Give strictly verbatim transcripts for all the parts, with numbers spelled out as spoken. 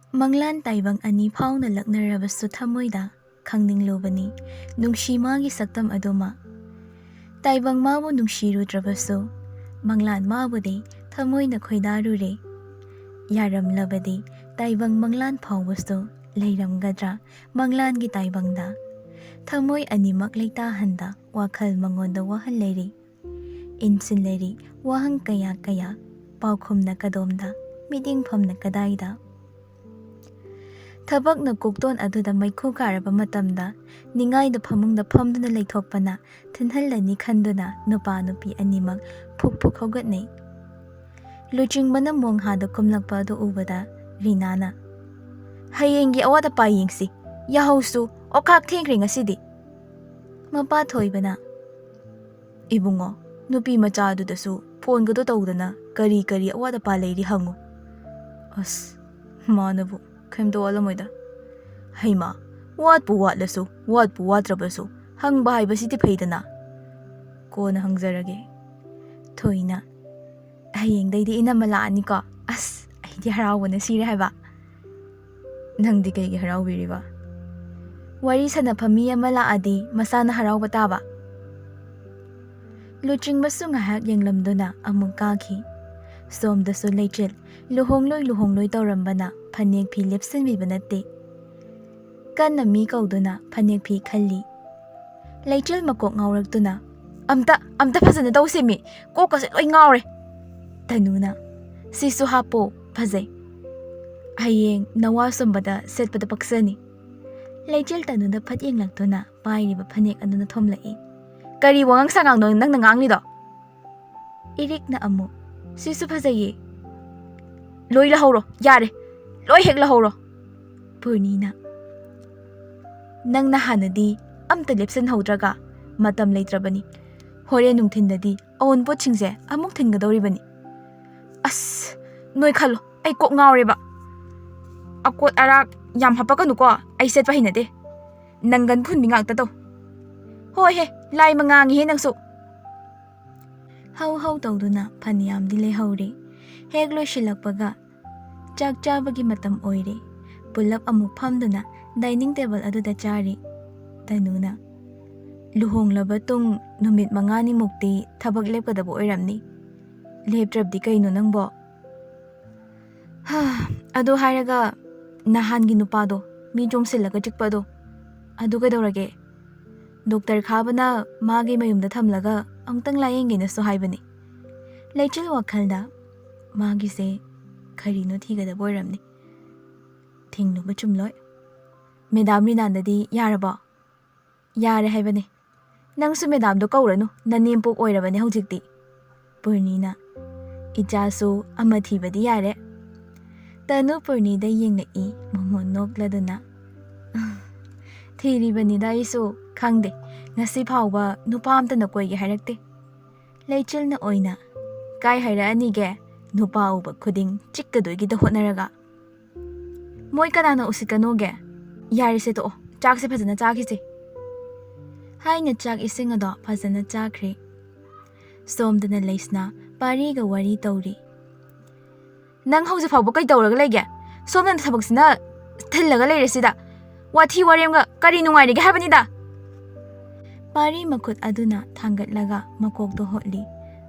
ꯃꯪꯂꯥꯟ ꯇꯥꯏꯕꯪ ꯑꯅꯤ ꯐꯥꯎꯅ ꯂꯛꯅꯔꯕꯁꯨ ꯊꯃꯣꯏꯗ ꯈꯪꯅꯤꯡꯂꯨꯕꯅꯤ ꯅꯨꯡꯁꯤ ꯃꯥꯒꯤ ꯁꯛꯇꯝ ꯑꯗꯨꯃꯛ꯫ ꯇꯥꯏꯕꯪ ꯃꯥꯕꯨ ꯅꯨꯡꯁꯤꯔꯨꯗ꯭ꯔꯕꯁꯨ ꯃꯪꯂꯥꯟ ꯃꯥꯕꯨꯗꯤ ꯊꯃꯣꯏꯅ ꯈꯣꯏꯗꯥꯔꯨꯔꯦ꯫ ꯌꯥꯔꯝꯂꯕꯗꯤ ꯇꯥꯏꯕꯪ ꯃꯪꯂꯥꯟ ꯐꯥꯎꯕꯁꯨ ꯂꯩꯔꯝꯒꯗ꯭ꯔꯥ ꯃꯪꯂꯥꯟꯒꯤ ꯇꯥꯏꯕꯪꯗ? ꯊꯃꯣꯏ ꯑꯅꯤꯃꯛ ꯂꯩꯇꯥꯍꯟꯗ ꯋꯥꯈꯜ ꯃꯉꯣꯟꯗ ꯋꯥꯍꯜꯂꯦꯔꯤ꯫ ꯏꯟꯁꯤꯜꯂꯦꯔꯤ ꯋꯥꯍꯪ ꯀꯌꯥ ꯀꯌꯥ, ꯄꯥꯎꯈꯨꯝꯅ ꯀꯗꯣꯝꯗ, ꯃꯤꯠꯌꯦꯡꯐꯝꯅ ꯀꯗꯥꯏꯗ? ꯊꯕꯛꯅ ꯀꯣꯛꯇꯣꯟ ꯑꯗꯨꯗ ꯃꯩꯈꯨ ꯀꯥꯔꯕ ꯃꯇꯝꯗ ꯅꯤꯡꯉꯥꯏꯗ ꯐꯃꯨꯡꯗ ꯐꯝꯗꯨꯅ ꯂꯩꯊꯣꯛꯄꯅ ꯊꯤꯟꯍꯜꯂꯅꯤ ꯈꯟꯗꯨꯅ ꯅꯨꯄꯥ ꯅꯨꯄꯤ ꯑꯅꯤꯃꯛ ꯐꯨꯛ ꯐꯨꯛ ꯍꯧꯒꯠꯅꯩ꯫ ꯂꯨꯆꯤꯡꯕꯅ ꯃꯣꯡꯍꯥꯗ ꯀꯨꯝꯂꯛꯄ ꯑꯗꯨ ꯎꯕꯗ ꯔꯤꯅꯥꯅ, "ꯍꯌꯦꯡꯒꯤ ꯑꯋꯥꯠ ꯑꯄꯥ ꯌꯦꯡꯁꯤ, ꯌꯥꯍꯧꯁꯨ ꯑꯣꯈꯥꯛ ꯊꯦꯡꯈ꯭ꯔꯦ ꯉꯁꯤꯗꯤ"꯫ ꯃꯄꯥ ꯊꯣꯏꯕꯅ, "ꯏꯕꯨꯡꯉꯣ, ꯅꯨꯄꯤ ꯃꯆꯥꯗꯨꯗꯁꯨ ꯐꯣꯟꯒꯗꯣ ꯇꯧꯗꯅ ꯀꯔꯤ ꯀꯔꯤ ꯑꯋꯥꯠ ꯑꯄꯥ ꯂꯩꯔꯤ ꯍꯪꯉꯨ꯫ ꯑꯁ, ꯃꯥꯅꯕꯨ ꯀꯩꯝꯇ ꯋꯥꯠꯂꯝꯃꯣꯏꯗ꯫ ꯍꯩꯃꯥ, ꯋꯥꯠꯄꯨ ꯋꯥꯠꯂꯁꯨ, ꯋꯥꯠꯄꯨ ꯋꯥꯠꯇ꯭ꯔꯕꯁꯨ, ꯍꯪꯕ ꯍꯥꯏꯕꯁꯤꯗꯤ ꯐꯩꯗꯅ꯫ ꯀꯣꯟꯅ ꯍꯪꯖꯔꯒꯦ"꯫ ꯊꯣꯏꯅ, "ꯍꯌꯦꯡꯗꯩꯗꯤ ꯏꯅꯝꯃ ꯂꯥꯛꯑꯅꯤꯀꯣ? ꯑꯁ, ꯑꯩꯗꯤ ꯍꯔꯥꯎꯕꯅ ꯁꯤꯔꯦ ꯍꯥꯏꯕ"꯫ "ꯅꯪꯗꯤ ꯀꯩꯒꯤ ꯍꯔꯥꯎꯕꯤꯔꯤꯕ? ꯋꯥꯔꯤ ꯁꯥꯟꯅꯐꯝ ꯃꯤ ꯑꯃ ꯂꯥꯛꯑꯗꯤ ꯃꯁꯥꯅ ꯍꯔꯥꯎꯕ ꯇꯥꯕ"꯫ ꯂꯨꯆꯤꯡꯕꯁꯨ ꯉꯥꯏꯍꯥꯛ ꯌꯦꯡꯂꯝꯗꯨꯅ ꯑꯃꯨꯛ ꯀꯥꯈꯤ꯫ ꯁꯣꯝꯗꯁꯨ ꯂꯩꯆꯤꯜ ꯂꯨꯍꯣꯡꯂꯣꯏ ꯂꯨꯍꯣꯡꯂꯣꯏ ꯇꯧꯔꯝꯕꯅ ꯐꯅꯦꯛ ꯐꯤ ꯂꯦꯞꯁꯤꯟꯕꯤꯕ ꯅꯠꯇꯦ꯫ ꯀꯟꯅ ꯃꯤ ꯀꯧꯗꯨꯅ ꯐꯅꯦꯛ ꯐꯤ ꯈꯜꯂꯤ꯫ ꯂꯩꯆꯤꯜ ꯃꯀꯣꯛ ꯉꯥꯎꯔꯛꯇꯨꯅ, "ꯑꯝꯇ, ꯑꯝꯇ ꯐꯖꯅ ꯇꯧꯁꯦꯃꯤ, ꯀꯣꯛꯀꯁꯦ ꯂꯣꯏ ꯉꯥꯎꯔꯦ"꯫ ꯇꯅꯨꯅ, "ꯁꯤꯁꯨ ꯍꯥꯞꯄꯣ, ꯐꯖꯩ꯫ ꯍꯌꯦꯡ ꯅꯋꯥ ꯁꯨꯝꯕꯗ ꯁꯦꯠꯄꯗ ꯄꯛꯆꯅꯤ"꯫ ꯂꯩꯆꯤꯜ ꯇꯅꯨꯗ ꯐꯠ ꯌꯦꯡꯂꯛꯇꯨꯅ ꯄꯥꯏꯔꯤꯕ ꯐꯅꯦꯛ ꯑꯗꯨꯅ ꯊꯣꯝꯂꯛꯏ꯫ "ꯀꯔꯤ ꯋꯥꯉꯥꯡ ꯁꯉꯥꯡꯅꯣ ꯅꯪꯅ ꯉꯥꯡꯂꯤꯗꯣ?" ꯏꯔꯤꯛꯅ ꯑꯃꯨꯛ, "ꯁꯤꯁꯨ ꯐꯖꯩꯌꯦ"꯫ "ꯂꯣꯏ ꯂꯧꯍꯧꯔꯣ, ꯌꯥꯔꯦ, ꯂꯣꯏ ꯍꯦꯛ ꯂꯧꯍꯧꯔꯣ"꯫ ꯄꯨꯔꯅꯤꯅ, "ꯅꯪꯅ ꯍꯥꯟꯅꯗꯤ ꯑꯝꯇ ꯂꯦꯞꯁꯤꯟꯍꯧꯗ꯭ꯔꯒ ꯃꯇꯝ ꯂꯩꯇ꯭ꯔꯕꯅꯤ꯫ ꯍꯣꯔꯦꯟ ꯅꯨꯡꯊꯤꯟꯗꯗꯤ ꯑꯑꯣꯟꯄꯣꯠꯁꯤꯡꯁꯦ ꯑꯃꯨꯛ ꯊꯤꯟꯒꯗꯧꯔꯤꯕꯅꯤ"꯫ "ꯑꯁ, ꯅꯣꯏ ꯈꯜꯂꯣ, ꯑꯩ ꯀꯣꯛ ꯉꯥꯎꯔꯦꯕ꯫ ꯑꯀꯣꯠ ꯑꯔꯥꯛ ꯌꯥꯝ ꯍꯥꯄꯛꯀꯅꯨꯀꯣ, ꯑꯩ ꯁꯦꯠꯄ ꯍꯩꯅꯗꯦ꯫ ꯅꯪꯒꯟ ꯐꯨꯟꯕꯤ ꯉꯥꯛꯇ ꯇꯧ"꯫ "ꯍꯣꯏꯍꯦ, ꯂꯥꯏꯃ ꯉꯥꯡꯉꯤꯍꯦ ꯅꯪꯁꯨ"꯫ ꯍꯧ ꯍꯧ ꯇꯧꯗꯨꯅ ꯐꯅꯌꯥꯝꯗꯤ ꯂꯩꯍꯧꯔꯦ꯫ ꯍꯦꯛ ꯂꯣꯏꯁꯤꯜꯂꯛꯄꯒ, ꯆꯥꯛ ꯆꯥꯕꯒꯤ ꯃꯇꯝ ꯑꯣꯏꯔꯦ꯫ ꯄꯨꯂꯞ ꯑꯃꯨꯛ ꯐꯝꯗꯨꯅ dining table ꯑꯗꯨꯗ ꯆꯥꯔꯤ꯫ ꯇꯅꯨꯅ, "ꯂꯨꯍꯣꯡꯂꯕ ꯇꯨꯡ ꯅꯨꯃꯤꯠ ꯃꯉꯥꯅꯤꯃꯨꯛꯇꯤ ꯊꯕꯛ ꯂꯦꯞꯀꯗꯕ ꯑꯣꯏꯔꯝꯅꯤ꯫ ꯂꯦꯞꯇ꯭ꯔꯕꯗꯤ ꯀꯩꯅꯣ ꯅꯪꯕꯣ?" "ꯍꯥ, ꯑꯗꯨ ꯍꯥꯏꯔꯒ ꯅꯍꯥꯟꯒꯤ ꯅꯨꯄꯥꯗꯣ, ꯃꯤ ꯆꯣꯡꯁꯤꯜꯂꯒ ꯆꯤꯛꯄꯗꯣ, ꯑꯗꯨ ꯀꯩꯗꯧꯔꯒꯦ? ꯗꯣꯛꯇꯔ ꯈꯥꯕꯅ ꯃꯥꯒꯤ ꯃꯌꯨꯝꯗ ꯊꯝꯂꯒ ꯑꯃꯨꯛꯇꯪ ꯂꯥꯌꯦꯡꯒꯦꯅꯁꯨ ꯍꯥꯏꯕꯅꯤ꯫" ꯂꯩꯆꯤꯜ ꯋꯥꯈꯜꯗ, "ꯃꯥꯒꯤꯁꯦ ꯀꯔꯤꯅꯣ ꯊꯤꯒꯗꯕ ꯑꯣꯏꯔꯝꯅꯤ꯫ ꯊꯤꯡꯂꯨꯕ ꯆꯨꯝꯂꯣꯏ꯫ ꯃꯦꯗꯥꯝ ꯔꯤꯅꯥꯟꯗꯗꯤ ꯌꯥꯔꯕꯣ?" "ꯌꯥꯔꯦ ꯍꯥꯏꯕꯅꯦ꯫ ꯅꯪꯁꯨ ꯃꯦꯗꯥꯝꯗꯣ ꯀꯧꯔꯅꯨ, ꯅꯅꯦꯝꯄꯣꯛ ꯑꯣꯏꯔꯕꯅꯦ ꯍꯧꯖꯤꯛꯇꯤ꯫" ꯄꯨꯔꯅꯤꯅ, "ꯏꯆꯥꯁꯨ ꯑꯃ ꯊꯤꯕꯗꯤ ꯌꯥꯔꯦ꯫" ꯇꯅꯨ ꯄꯨꯔꯅꯤꯗ ꯌꯦꯡꯂꯛꯏ, ꯃꯣꯃꯣꯟ ꯅꯣꯛꯂꯗꯨꯅ꯫ "ꯊꯤꯔꯤꯕꯅꯤꯗ ꯑꯩꯁꯨ, ꯈꯪꯗꯦ, ꯉꯁꯤ ꯐꯥꯎꯕ ꯅꯨꯄꯥ ꯑꯝꯇꯅ ꯀꯣꯏꯒꯦ ꯍꯥꯏꯔꯛꯇꯦ꯫" ꯂꯩꯆꯤꯜꯅ ꯑꯣꯏꯅ, "ꯀꯥꯏ ꯍꯥꯏꯔꯛꯑꯅꯤꯒꯦ, ꯅꯨꯄꯥ ꯎꯕ ꯈꯨꯗꯤꯡ ꯆꯤꯛꯀꯗꯣꯏꯒꯤꯗ ꯍꯣꯠꯅꯔꯒ꯫" "ꯃꯣꯏ ꯀꯅꯥꯅ ꯎꯁꯤꯠꯀꯅꯣꯒꯦ? ꯌꯥꯔꯦꯁꯦ, ꯇꯣꯛꯑꯣ, ꯆꯥꯛꯁꯦ ꯐꯖꯅ ꯆꯥꯈꯤꯁꯦ꯫" ꯍꯥꯏꯅ ꯆꯥꯛ ꯏꯁꯤꯡ ꯑꯗꯣ ꯐꯖꯅ ꯆꯥꯈ꯭ꯔꯦ꯫ ꯁꯣꯝꯗꯅ ꯂꯩꯁꯅꯥ ꯄꯥꯔꯤꯒ ꯋꯥꯔꯤ ꯇꯧꯔꯤ꯫ "ꯅꯪ ꯍꯧꯖꯤꯛ ꯐꯥꯎꯕ ꯀꯩ ꯇꯧꯔꯒ ꯂꯩꯒꯦ? ꯁꯣꯝꯗꯅ ꯊꯕꯛꯁꯤꯅ ꯊꯤꯜꯂꯒ ꯂꯩꯔꯦ ꯁꯤꯗ꯫ ꯋꯥꯊꯤ ꯋꯥꯔꯦꯝꯒ ꯀꯔꯤ ꯅꯨꯡꯉꯥꯏꯔꯤꯒꯦ ꯍꯥꯏꯕꯅꯤꯗ?" ꯄꯥꯔꯤ ꯃꯈꯨꯠ ꯑꯗꯨꯅ ꯊꯥꯡꯒꯠꯂꯒ ꯃꯀꯣꯛꯇꯣ ꯍꯣꯠꯂꯤ꯫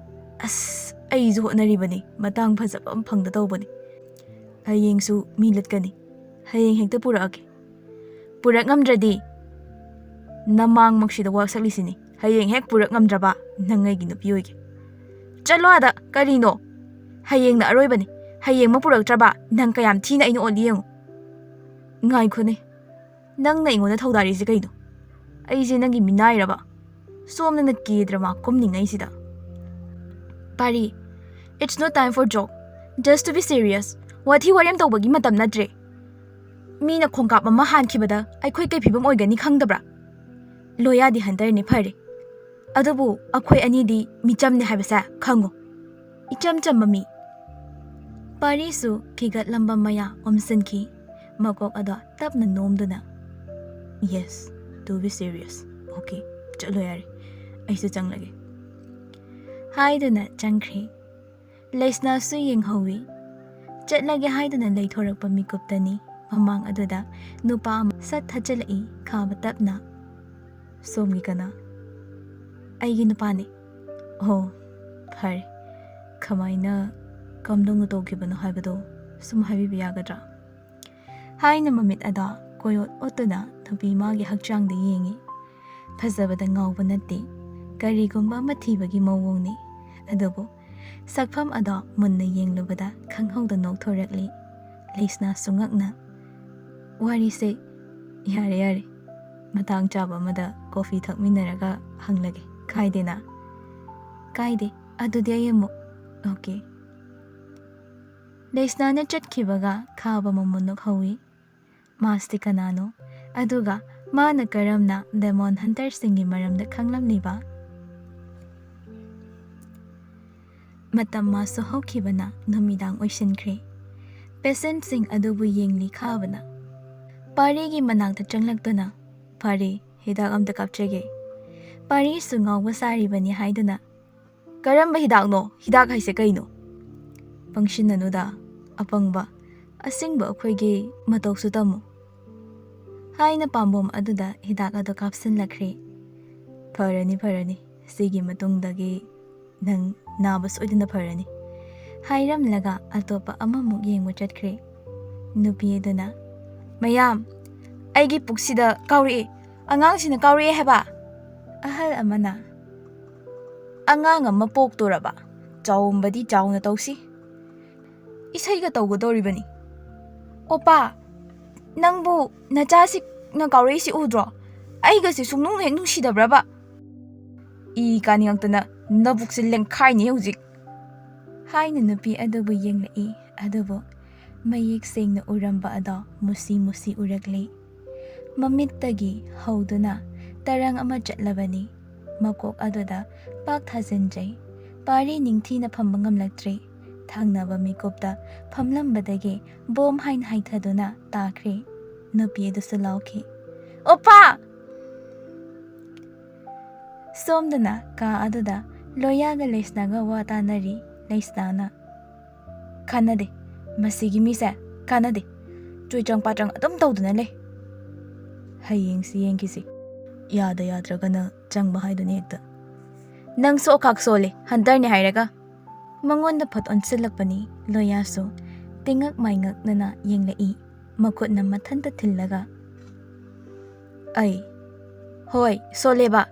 "ꯑꯁ, ꯑꯩꯁꯨ ꯍꯣꯠꯅꯔꯤꯕꯅꯤ, ꯃꯇꯥꯡ ꯐꯖꯕ ꯑꯃ ꯐꯪꯗ ꯇꯧꯕꯅꯤ꯫ ꯍꯌꯦꯡꯁꯨ ꯃꯤ ꯂꯠꯀꯅꯤ꯫ ꯍꯌꯦꯡ ꯍꯦꯛꯇ ꯄꯨꯔꯛꯑꯒꯦ꯫ ꯄꯨꯔꯛ ꯉꯝꯗ꯭ꯔꯗꯤ ꯅꯃꯥꯡꯃꯛꯁꯤꯗ ꯋꯥ ꯁꯛꯂꯤꯁꯤꯅꯤ꯫ ꯍꯌꯦꯡ ꯍꯦꯛ ꯄꯨꯔꯛ ꯉꯝꯗ꯭ꯔꯕ ꯅꯪ ꯑꯩꯒꯤ ꯅꯨꯄꯤ ꯑꯣꯏꯒꯦ꯫" "ꯆꯠꯂꯣ ꯑꯥꯗ, ꯀꯔꯤꯅꯣ? ꯍꯌꯦꯡꯅ ꯑꯔꯣꯏꯕꯅꯤ꯫ ꯍꯌꯦꯡꯃꯛ ꯄꯨꯔꯛꯇ꯭ꯔꯕ ꯅꯪ ꯀꯌꯥꯝ ꯊꯤꯅ ꯑꯩꯅ ꯑꯣꯠꯂꯤ ꯌꯦꯡꯉꯨ꯫" "ꯉꯥꯏꯈꯣꯅꯦ, ꯅꯪꯅ ꯑꯩꯉꯣꯟꯗ ꯊꯧꯗꯥꯔꯤꯁꯦ ꯀꯩꯅꯣ? ꯑꯩꯁꯦ ꯅꯪꯒꯤ ꯃꯤꯅꯥꯏꯔꯕ? ꯁꯣꯝꯗꯅ K drama ꯀꯨꯝꯅꯤꯡꯉꯩꯁꯤꯗ꯫" ꯄꯥꯔꯤ, "It's no time for joke. Just to be serious. ꯋꯥꯊꯤ ꯋꯥꯔꯦꯝ ꯇꯧꯕꯒꯤ ꯃꯇꯝ ꯅꯠꯇ꯭ꯔꯦ꯫ ꯃꯤꯅ ꯈꯣꯡꯀꯥꯞ ꯑꯃ ꯍꯥꯟꯈꯤꯕꯗ ꯑꯩꯈꯣꯏ ꯀꯩ ꯐꯤꯕꯝ ꯑꯣꯏꯒꯅꯤ ꯈꯪꯗꯕ꯭ꯔꯥ? ꯂꯣꯌꯥꯗꯤ ꯍꯟꯇꯔꯅꯤ ꯐꯔꯦ, ꯑꯗꯨꯕꯨ ꯑꯩꯈꯣꯏ ꯑꯅꯤꯗꯤ ꯃꯤꯆꯝꯅꯦ ꯍꯥꯏꯕꯁꯦ ꯈꯪꯉꯨ꯫ ꯏꯆꯝ ꯆꯝꯕ ꯃꯤ꯫" ꯄꯥꯔꯤꯁꯨ ꯈꯤꯒꯠꯂꯝꯕ ꯃꯌꯥ ꯑꯣꯝꯁꯤꯟꯈꯤ, ꯃꯀꯣꯛ ꯑꯗꯣ ꯇꯞꯅ ꯅꯣꯝꯗꯨꯅ, "Yes, to be serious. Okay, ꯆꯠꯂꯣ ꯌꯥꯔꯦ, ꯑꯩꯁꯨ ꯆꯪꯂꯒꯦ," ꯍꯥꯏꯗꯨꯅ ꯆꯪꯈ꯭ꯔꯦ꯫ ꯂꯩꯁꯅꯥꯁꯨ ꯌꯦꯡꯍꯧꯏ꯫ ꯆꯠꯂꯒꯦ ꯍꯥꯏꯗꯨꯅ ꯂꯩꯊꯣꯔꯛꯄ ꯃꯤꯀꯨꯞꯇꯅꯤ ꯃꯃꯥꯡ ꯑꯗꯨꯗ ꯅꯨꯄꯥ ꯑꯃ ꯁꯠ ꯊꯠꯆꯜꯂꯛꯏ ꯈꯥꯕ ꯇꯞꯅ꯫ "ꯁꯣꯝꯒꯤ ꯀꯅꯥ?" "ꯑꯩꯒꯤ ꯅꯨꯄꯥꯅꯤ꯫" "ꯑꯣ, ꯐꯔꯦ꯫ ꯀꯃꯥꯏꯅ, ꯀꯝꯗꯧꯅ ꯇꯧꯈꯤꯕꯅꯣ ꯍꯥꯏꯕꯗꯣ ꯁꯨꯝ ꯍꯥꯏꯕꯤꯕ ꯌꯥꯒꯗ꯭ꯔꯥ?" ꯍꯥꯏꯅ ꯃꯃꯤꯠ ꯑꯗꯣ ꯀꯣꯏꯑꯣꯠ ꯑꯣꯠꯇꯨꯅ ꯅꯨꯄꯤ ꯃꯥꯒꯤ ꯍꯛꯆꯥꯡꯗ ꯌꯦꯡꯉꯤ꯫ ꯐꯖꯕꯗ ꯉꯥꯎꯕ ꯅꯠꯇꯦ, ꯀꯔꯤꯒꯨꯝꯕ ꯑꯃ ꯊꯤꯕꯒꯤ ꯃꯑꯣꯡꯅꯤ꯫ ꯑꯗꯨꯕꯨ ꯁꯛꯐꯝ ꯑꯗꯣ ꯃꯨꯟꯅ ꯌꯦꯡꯂꯨꯕꯗ ꯈꯪꯍꯧꯗ ꯅꯣꯛꯊꯣꯔꯛꯂꯤ꯫ ꯂꯩꯁꯅꯥꯁꯨ ꯉꯛꯅ, "ꯋꯥꯔꯤꯁꯦ ꯌꯥꯔꯦ, ꯌꯥꯔꯦ, ꯃꯇꯥꯡ ꯆꯥꯕ ꯑꯃꯗ ꯀꯣꯐꯤ ꯊꯛꯃꯤꯟꯅꯔꯒ ꯍꯪꯂꯒꯦ, ꯀꯥꯏꯗꯦꯅ?" "ꯀꯥꯏꯗꯦ, ꯑꯗꯨꯗꯤ ꯑꯩ ꯑꯃꯨꯛ, ꯑꯣꯀꯦ꯫" ꯂꯩꯁꯅꯥꯅ ꯆꯠꯈꯤꯕꯒ ꯈꯥꯕ ꯃꯃꯨꯟ ꯅꯣꯛꯍꯧꯏ꯫ ꯃꯥꯁꯇꯤ ꯀꯅꯥꯅꯣ? ꯑꯗꯨꯒ ꯃꯥꯅ ꯀꯔꯝꯅ ꯗꯦꯃꯣꯟ ꯍꯟꯇꯔꯁꯤꯡꯒꯤ ꯃꯔꯝꯗ ꯈꯪꯂꯝꯂꯤꯕ? ꯃꯇꯝ ꯃꯥꯁꯨ ꯍꯧꯈꯤꯕꯅ ꯅꯨꯃꯤꯗꯥꯡ ꯑꯣꯏꯁꯤꯟꯈ꯭ꯔꯦ꯫ ꯄꯦꯁꯦꯟꯠꯁꯤꯡ ꯑꯗꯨꯕꯨ ꯌꯦꯡꯂꯤ ꯈꯥꯕꯅ꯫ ꯄꯥꯔꯤꯒꯤ ꯃꯅꯥꯛꯇ ꯆꯪꯂꯛꯇꯨꯅ, "ꯐꯔꯦ, ꯍꯤꯗꯥꯛ ꯑꯝꯇ ꯀꯥꯞꯆꯒꯦ꯫" ꯄꯥꯔꯤꯁꯨ ꯉꯥꯎꯕ ꯁꯥꯔꯤꯕꯅꯤ ꯍꯥꯏꯗꯨꯅ, "ꯀꯔꯝꯕ ꯍꯤꯗꯥꯛꯅꯣ? ꯍꯤꯗꯥꯛ ꯍꯥꯏꯁꯦ ꯀꯩꯅꯣ?" "ꯄꯪꯁꯤꯟꯅꯅꯨꯗ, ꯑꯄꯪꯕ꯫ ꯑꯁꯦꯡꯕ ꯑꯩꯈꯣꯏꯒꯤ ꯃꯇꯧꯁꯨ ꯇꯝꯃꯨ꯫" ꯍꯥꯏꯅ ꯄꯥꯝꯕꯣꯝ ꯑꯗꯨꯗ ꯍꯤꯗꯥꯛ ꯑꯗꯨ ꯀꯥꯞꯁꯤꯜꯂꯛꯈ꯭ꯔꯦ꯫ "ꯐꯔꯅꯤ, ꯐꯔꯅꯤ꯫ ꯁꯤꯒꯤ ꯃꯇꯨꯡꯗꯒꯤ ꯅꯪ ꯅꯥꯕ ꯁꯣꯏꯗꯅ ꯐꯔꯅꯤ," ꯍꯥꯏꯔꯝꯂꯒ ꯑꯇꯣꯞꯄ ꯑꯃꯃꯨꯛ ꯌꯦꯡꯕ ꯆꯠꯈ꯭ꯔꯦ꯫ ꯅꯨꯄꯤ ꯑꯗꯨꯅ, "ꯃꯌꯥꯝ, ꯑꯩꯒꯤ ꯄꯨꯛꯁꯤꯗ ꯀꯥꯎꯔꯛꯑꯦ꯫ ꯑꯉꯥꯡꯁꯤꯅ ꯀꯥꯎꯔꯛꯑꯦ ꯍꯥꯏꯕ꯫" ꯑꯍꯜ ꯑꯃꯅ, "ꯑꯉꯥꯡ ꯑꯃ ꯄꯣꯛꯇꯣꯔꯕ? ꯆꯥꯎꯝꯕꯗꯤ ꯆꯥꯎꯅ ꯇꯧꯁꯤ꯫ ꯏꯁꯩꯒ ꯇꯧꯒꯗꯧꯔꯤꯕꯅꯤ꯫ ꯑꯣꯄꯥ, ꯅꯪꯕꯨ ꯅꯆꯥꯁꯤꯡꯅ ꯀꯥꯎꯔꯛꯏꯁꯤ ꯎꯗ꯭ꯔꯣ? ꯑꯩꯒꯁꯦ ꯁꯨꯡꯅꯨꯡ ꯍꯦꯛ ꯅꯨꯡꯁꯤꯗꯕ꯭ꯔꯕ? ꯏ ꯀꯥꯅꯤꯡꯉꯛꯇꯅ ꯅꯕꯨꯛꯁꯦ ꯂꯦꯡꯈꯥꯏꯅꯤ ꯍꯧꯖꯤꯛ," ꯍꯥꯏꯅ ꯅꯨꯄꯤ ꯑꯗꯨꯕꯨ ꯌꯦꯡꯂꯛꯏ꯫ ꯑꯗꯨꯕꯨ ꯃꯌꯦꯛ ꯁꯦꯡꯅ ꯎꯔꯝꯕ ꯑꯗꯣ ꯃꯨꯁꯤ ꯃꯨꯁꯤ ꯎꯔꯛꯂꯤ꯫ ꯃꯃꯤꯠꯇꯒꯤ ꯍꯧꯗꯨꯅ ꯇꯔꯪ ꯑꯃ ꯆꯠꯂꯕꯅꯤ꯫ ꯃꯀꯣꯛ ꯑꯗꯨꯗ ꯄꯥꯛ ꯊꯥꯖꯤꯟꯖꯩ꯫ ꯄꯥꯔꯤ ꯅꯤꯡꯊꯤꯅ ꯐꯝꯕ ꯉꯝꯂꯛꯇ꯭ꯔꯦ꯫ ꯊꯪꯅꯕ ꯃꯤꯀꯨꯞꯇ ꯐꯝꯂꯝꯕꯗꯒꯤ ꯕꯣꯝ ꯍꯥꯏꯅ ꯍꯥꯏꯊꯗꯨꯅ ꯇꯥꯈ꯭ꯔꯦ꯫ ꯅꯨꯄꯤ ꯑꯗꯨꯁꯨ ꯂꯥꯎꯈꯤ, "ꯑꯣꯄꯥ!" ꯁꯣꯝꯗꯅ ꯀꯥ ꯑꯗꯨꯗ ꯂꯣꯌꯥꯒ ꯂꯩꯁꯅꯥꯒ ꯋꯥ ꯇꯥꯅꯔꯤ꯫ ꯂꯩꯁꯅꯥꯅ, "ꯈꯟꯅꯗꯦ, "ꯃꯁꯤꯒꯤ ꯃꯤꯁꯦ ꯀꯥꯟꯅꯗꯦ, ꯆꯨꯏꯇ꯭ꯔꯪ ꯄꯥꯇ꯭ꯔꯪ ꯑꯗꯨꯝ ꯇꯧꯗꯨꯅ ꯂꯩ꯫ ꯍꯌꯦꯡꯁꯤ ꯌꯦꯡꯈꯤꯁꯤ, ꯌꯥꯗ ꯌꯥꯗ꯭ꯔꯒꯅ ꯆꯪꯕ ꯍꯥꯏꯗꯨꯅꯤ ꯍꯦꯛꯇ꯫ ꯅꯪꯁꯨ ꯑꯣꯀꯥꯛ ꯁꯣꯜꯂꯦ, ꯍꯟꯇꯔꯅꯦ ꯍꯥꯏꯔꯒ"꯫ ꯃꯉꯣꯟꯗ ꯐꯠ ꯑꯣꯟꯁꯤꯜꯂꯛꯄꯅꯤ꯫ ꯂꯣꯌꯥꯁꯨ ꯇꯤꯡꯉꯛ ꯃꯥꯏꯉꯛꯅꯅ ꯌꯦꯡꯂꯛꯏ, ꯃꯈꯨꯠꯅ ꯃꯊꯟꯇ ꯊꯤꯜꯂꯒ꯫ "ꯑꯩ, ꯍꯣꯏ, ꯁꯣꯜꯂꯦꯕ꯫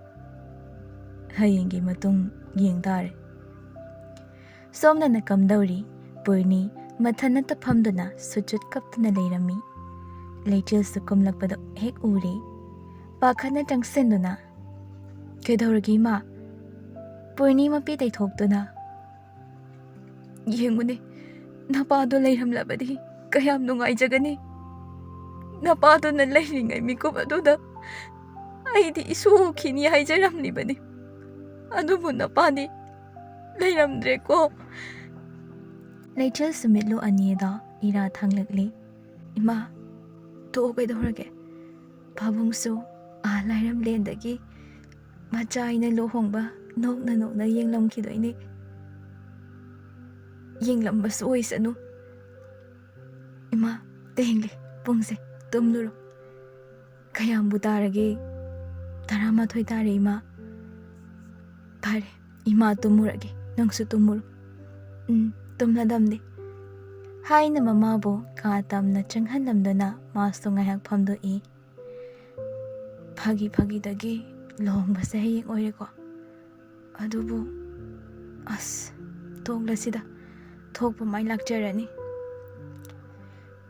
ꯍꯌꯦꯡꯒꯤ ꯃꯇꯨꯡ ꯌꯦꯡ ꯇꯥꯔꯦ"꯫ ꯁꯣꯝꯗꯅ ꯀꯝꯗꯧꯔꯤ? ꯄꯨꯔꯅꯤ ꯃꯊꯟꯅꯇ ꯐꯝꯗꯨꯅ ꯁꯨꯠ ꯁꯨꯠ ꯀꯞꯇꯨꯅ ꯂꯩꯔꯝꯃꯤ꯫ ꯂꯩꯆꯤꯜꯁꯨ ꯀꯨꯝꯂꯛꯄꯗꯨ ꯍꯦꯛ ꯎꯔꯦ꯫ ꯄꯥꯈꯠꯅ ꯆꯪꯁꯤꯟꯗꯨꯅ, "ꯀꯩꯗꯧꯔꯒꯦ, ꯏꯃꯥ?" ꯄꯨꯔꯅꯤ ꯃꯄꯤ ꯇꯩꯊꯣꯛꯇꯨꯅ, "ꯌꯦꯡꯉꯨꯅꯦ, ꯅꯄꯥꯗꯣ ꯂꯩꯔꯝꯂꯕꯗꯤ ꯀꯌꯥꯝ ꯅꯨꯡꯉꯥꯏꯖꯒꯅꯤ꯫ ꯅꯄꯥꯗꯨꯅ ꯂꯩꯔꯤꯉꯩ ꯃꯤꯀꯨꯞ ꯑꯗꯨꯗ ꯑꯩꯗꯤ ꯏꯁꯨ ꯎꯈꯤꯅꯤ ꯍꯥꯏꯖꯔꯝꯂꯤꯕꯅꯤ꯫ ꯑꯗꯨꯕꯨ ꯅꯄꯥꯗꯤ ꯂꯩꯔꯝꯗ꯭ꯔꯦꯀꯣ"꯫ ꯂꯩꯆꯤꯜ ꯁꯨꯃꯤꯠꯂꯨ ꯑꯅꯤꯗ ꯏꯔꯥ ꯊꯥꯡꯂꯛꯂꯤ꯫ "ꯏꯃꯥ, ꯇꯣꯛꯑꯣ, ꯀꯩꯗꯧꯔꯒꯦ? ꯄꯥꯕꯨꯡꯁꯨ ꯑꯥ ꯂꯥꯏꯔꯝꯂꯦꯟꯗꯒꯤ ꯃꯆꯥ ꯑꯩꯅ ꯂꯨꯍꯣꯡꯕ ꯅꯣꯛꯅ ꯅꯣꯛꯅ ꯌꯦꯡꯂꯝꯈꯤꯗꯣꯏꯅꯦ꯫ ꯌꯦꯡꯂꯝꯕꯁꯨ ꯑꯣꯏꯁꯅꯨ꯫ ꯏꯃꯥ, ꯊꯦꯡꯂꯦ, ꯄꯨꯡꯁꯦ, ꯇꯨꯝꯂꯨꯔꯣ꯫ ꯀꯌꯥꯝꯕꯨ ꯇꯥꯔꯒꯦ? ꯇꯔꯥꯃꯥꯊꯣꯏ ꯇꯥꯔꯦ, ꯏꯃꯥ꯫ ꯐꯔꯦ, ꯏꯃꯥ ꯇꯨꯝꯃꯨꯔꯒꯦ, ꯅꯪꯁꯨ ꯇꯨꯝꯃꯨꯔꯣ꯫ ꯎꯝ, ꯇꯨꯝꯂꯗꯝꯅꯦ"꯫ ꯍꯥꯏꯅ ꯃꯃꯥꯕꯨ ꯀꯥ ꯇꯝꯅ ꯆꯪꯍꯜꯂꯝꯗꯨꯅ ꯃꯥꯁꯨ ꯉꯥꯏꯍꯥꯛ ꯐꯝꯗꯣꯛꯏ꯫ ꯐꯥꯒꯤ ꯐꯥꯒꯤꯗꯒꯤ ꯂꯨꯍꯣꯡꯕꯁꯦ ꯍꯌꯦꯡ ꯑꯣꯏꯔꯦꯀꯣ꯫ ꯑꯗꯨꯕꯨ, ꯑꯁ, ꯇꯣꯛꯂꯁꯤꯗ, ꯊꯣꯛꯄ ꯃꯥꯏ ꯂꯥꯛꯆꯔꯅꯤ꯫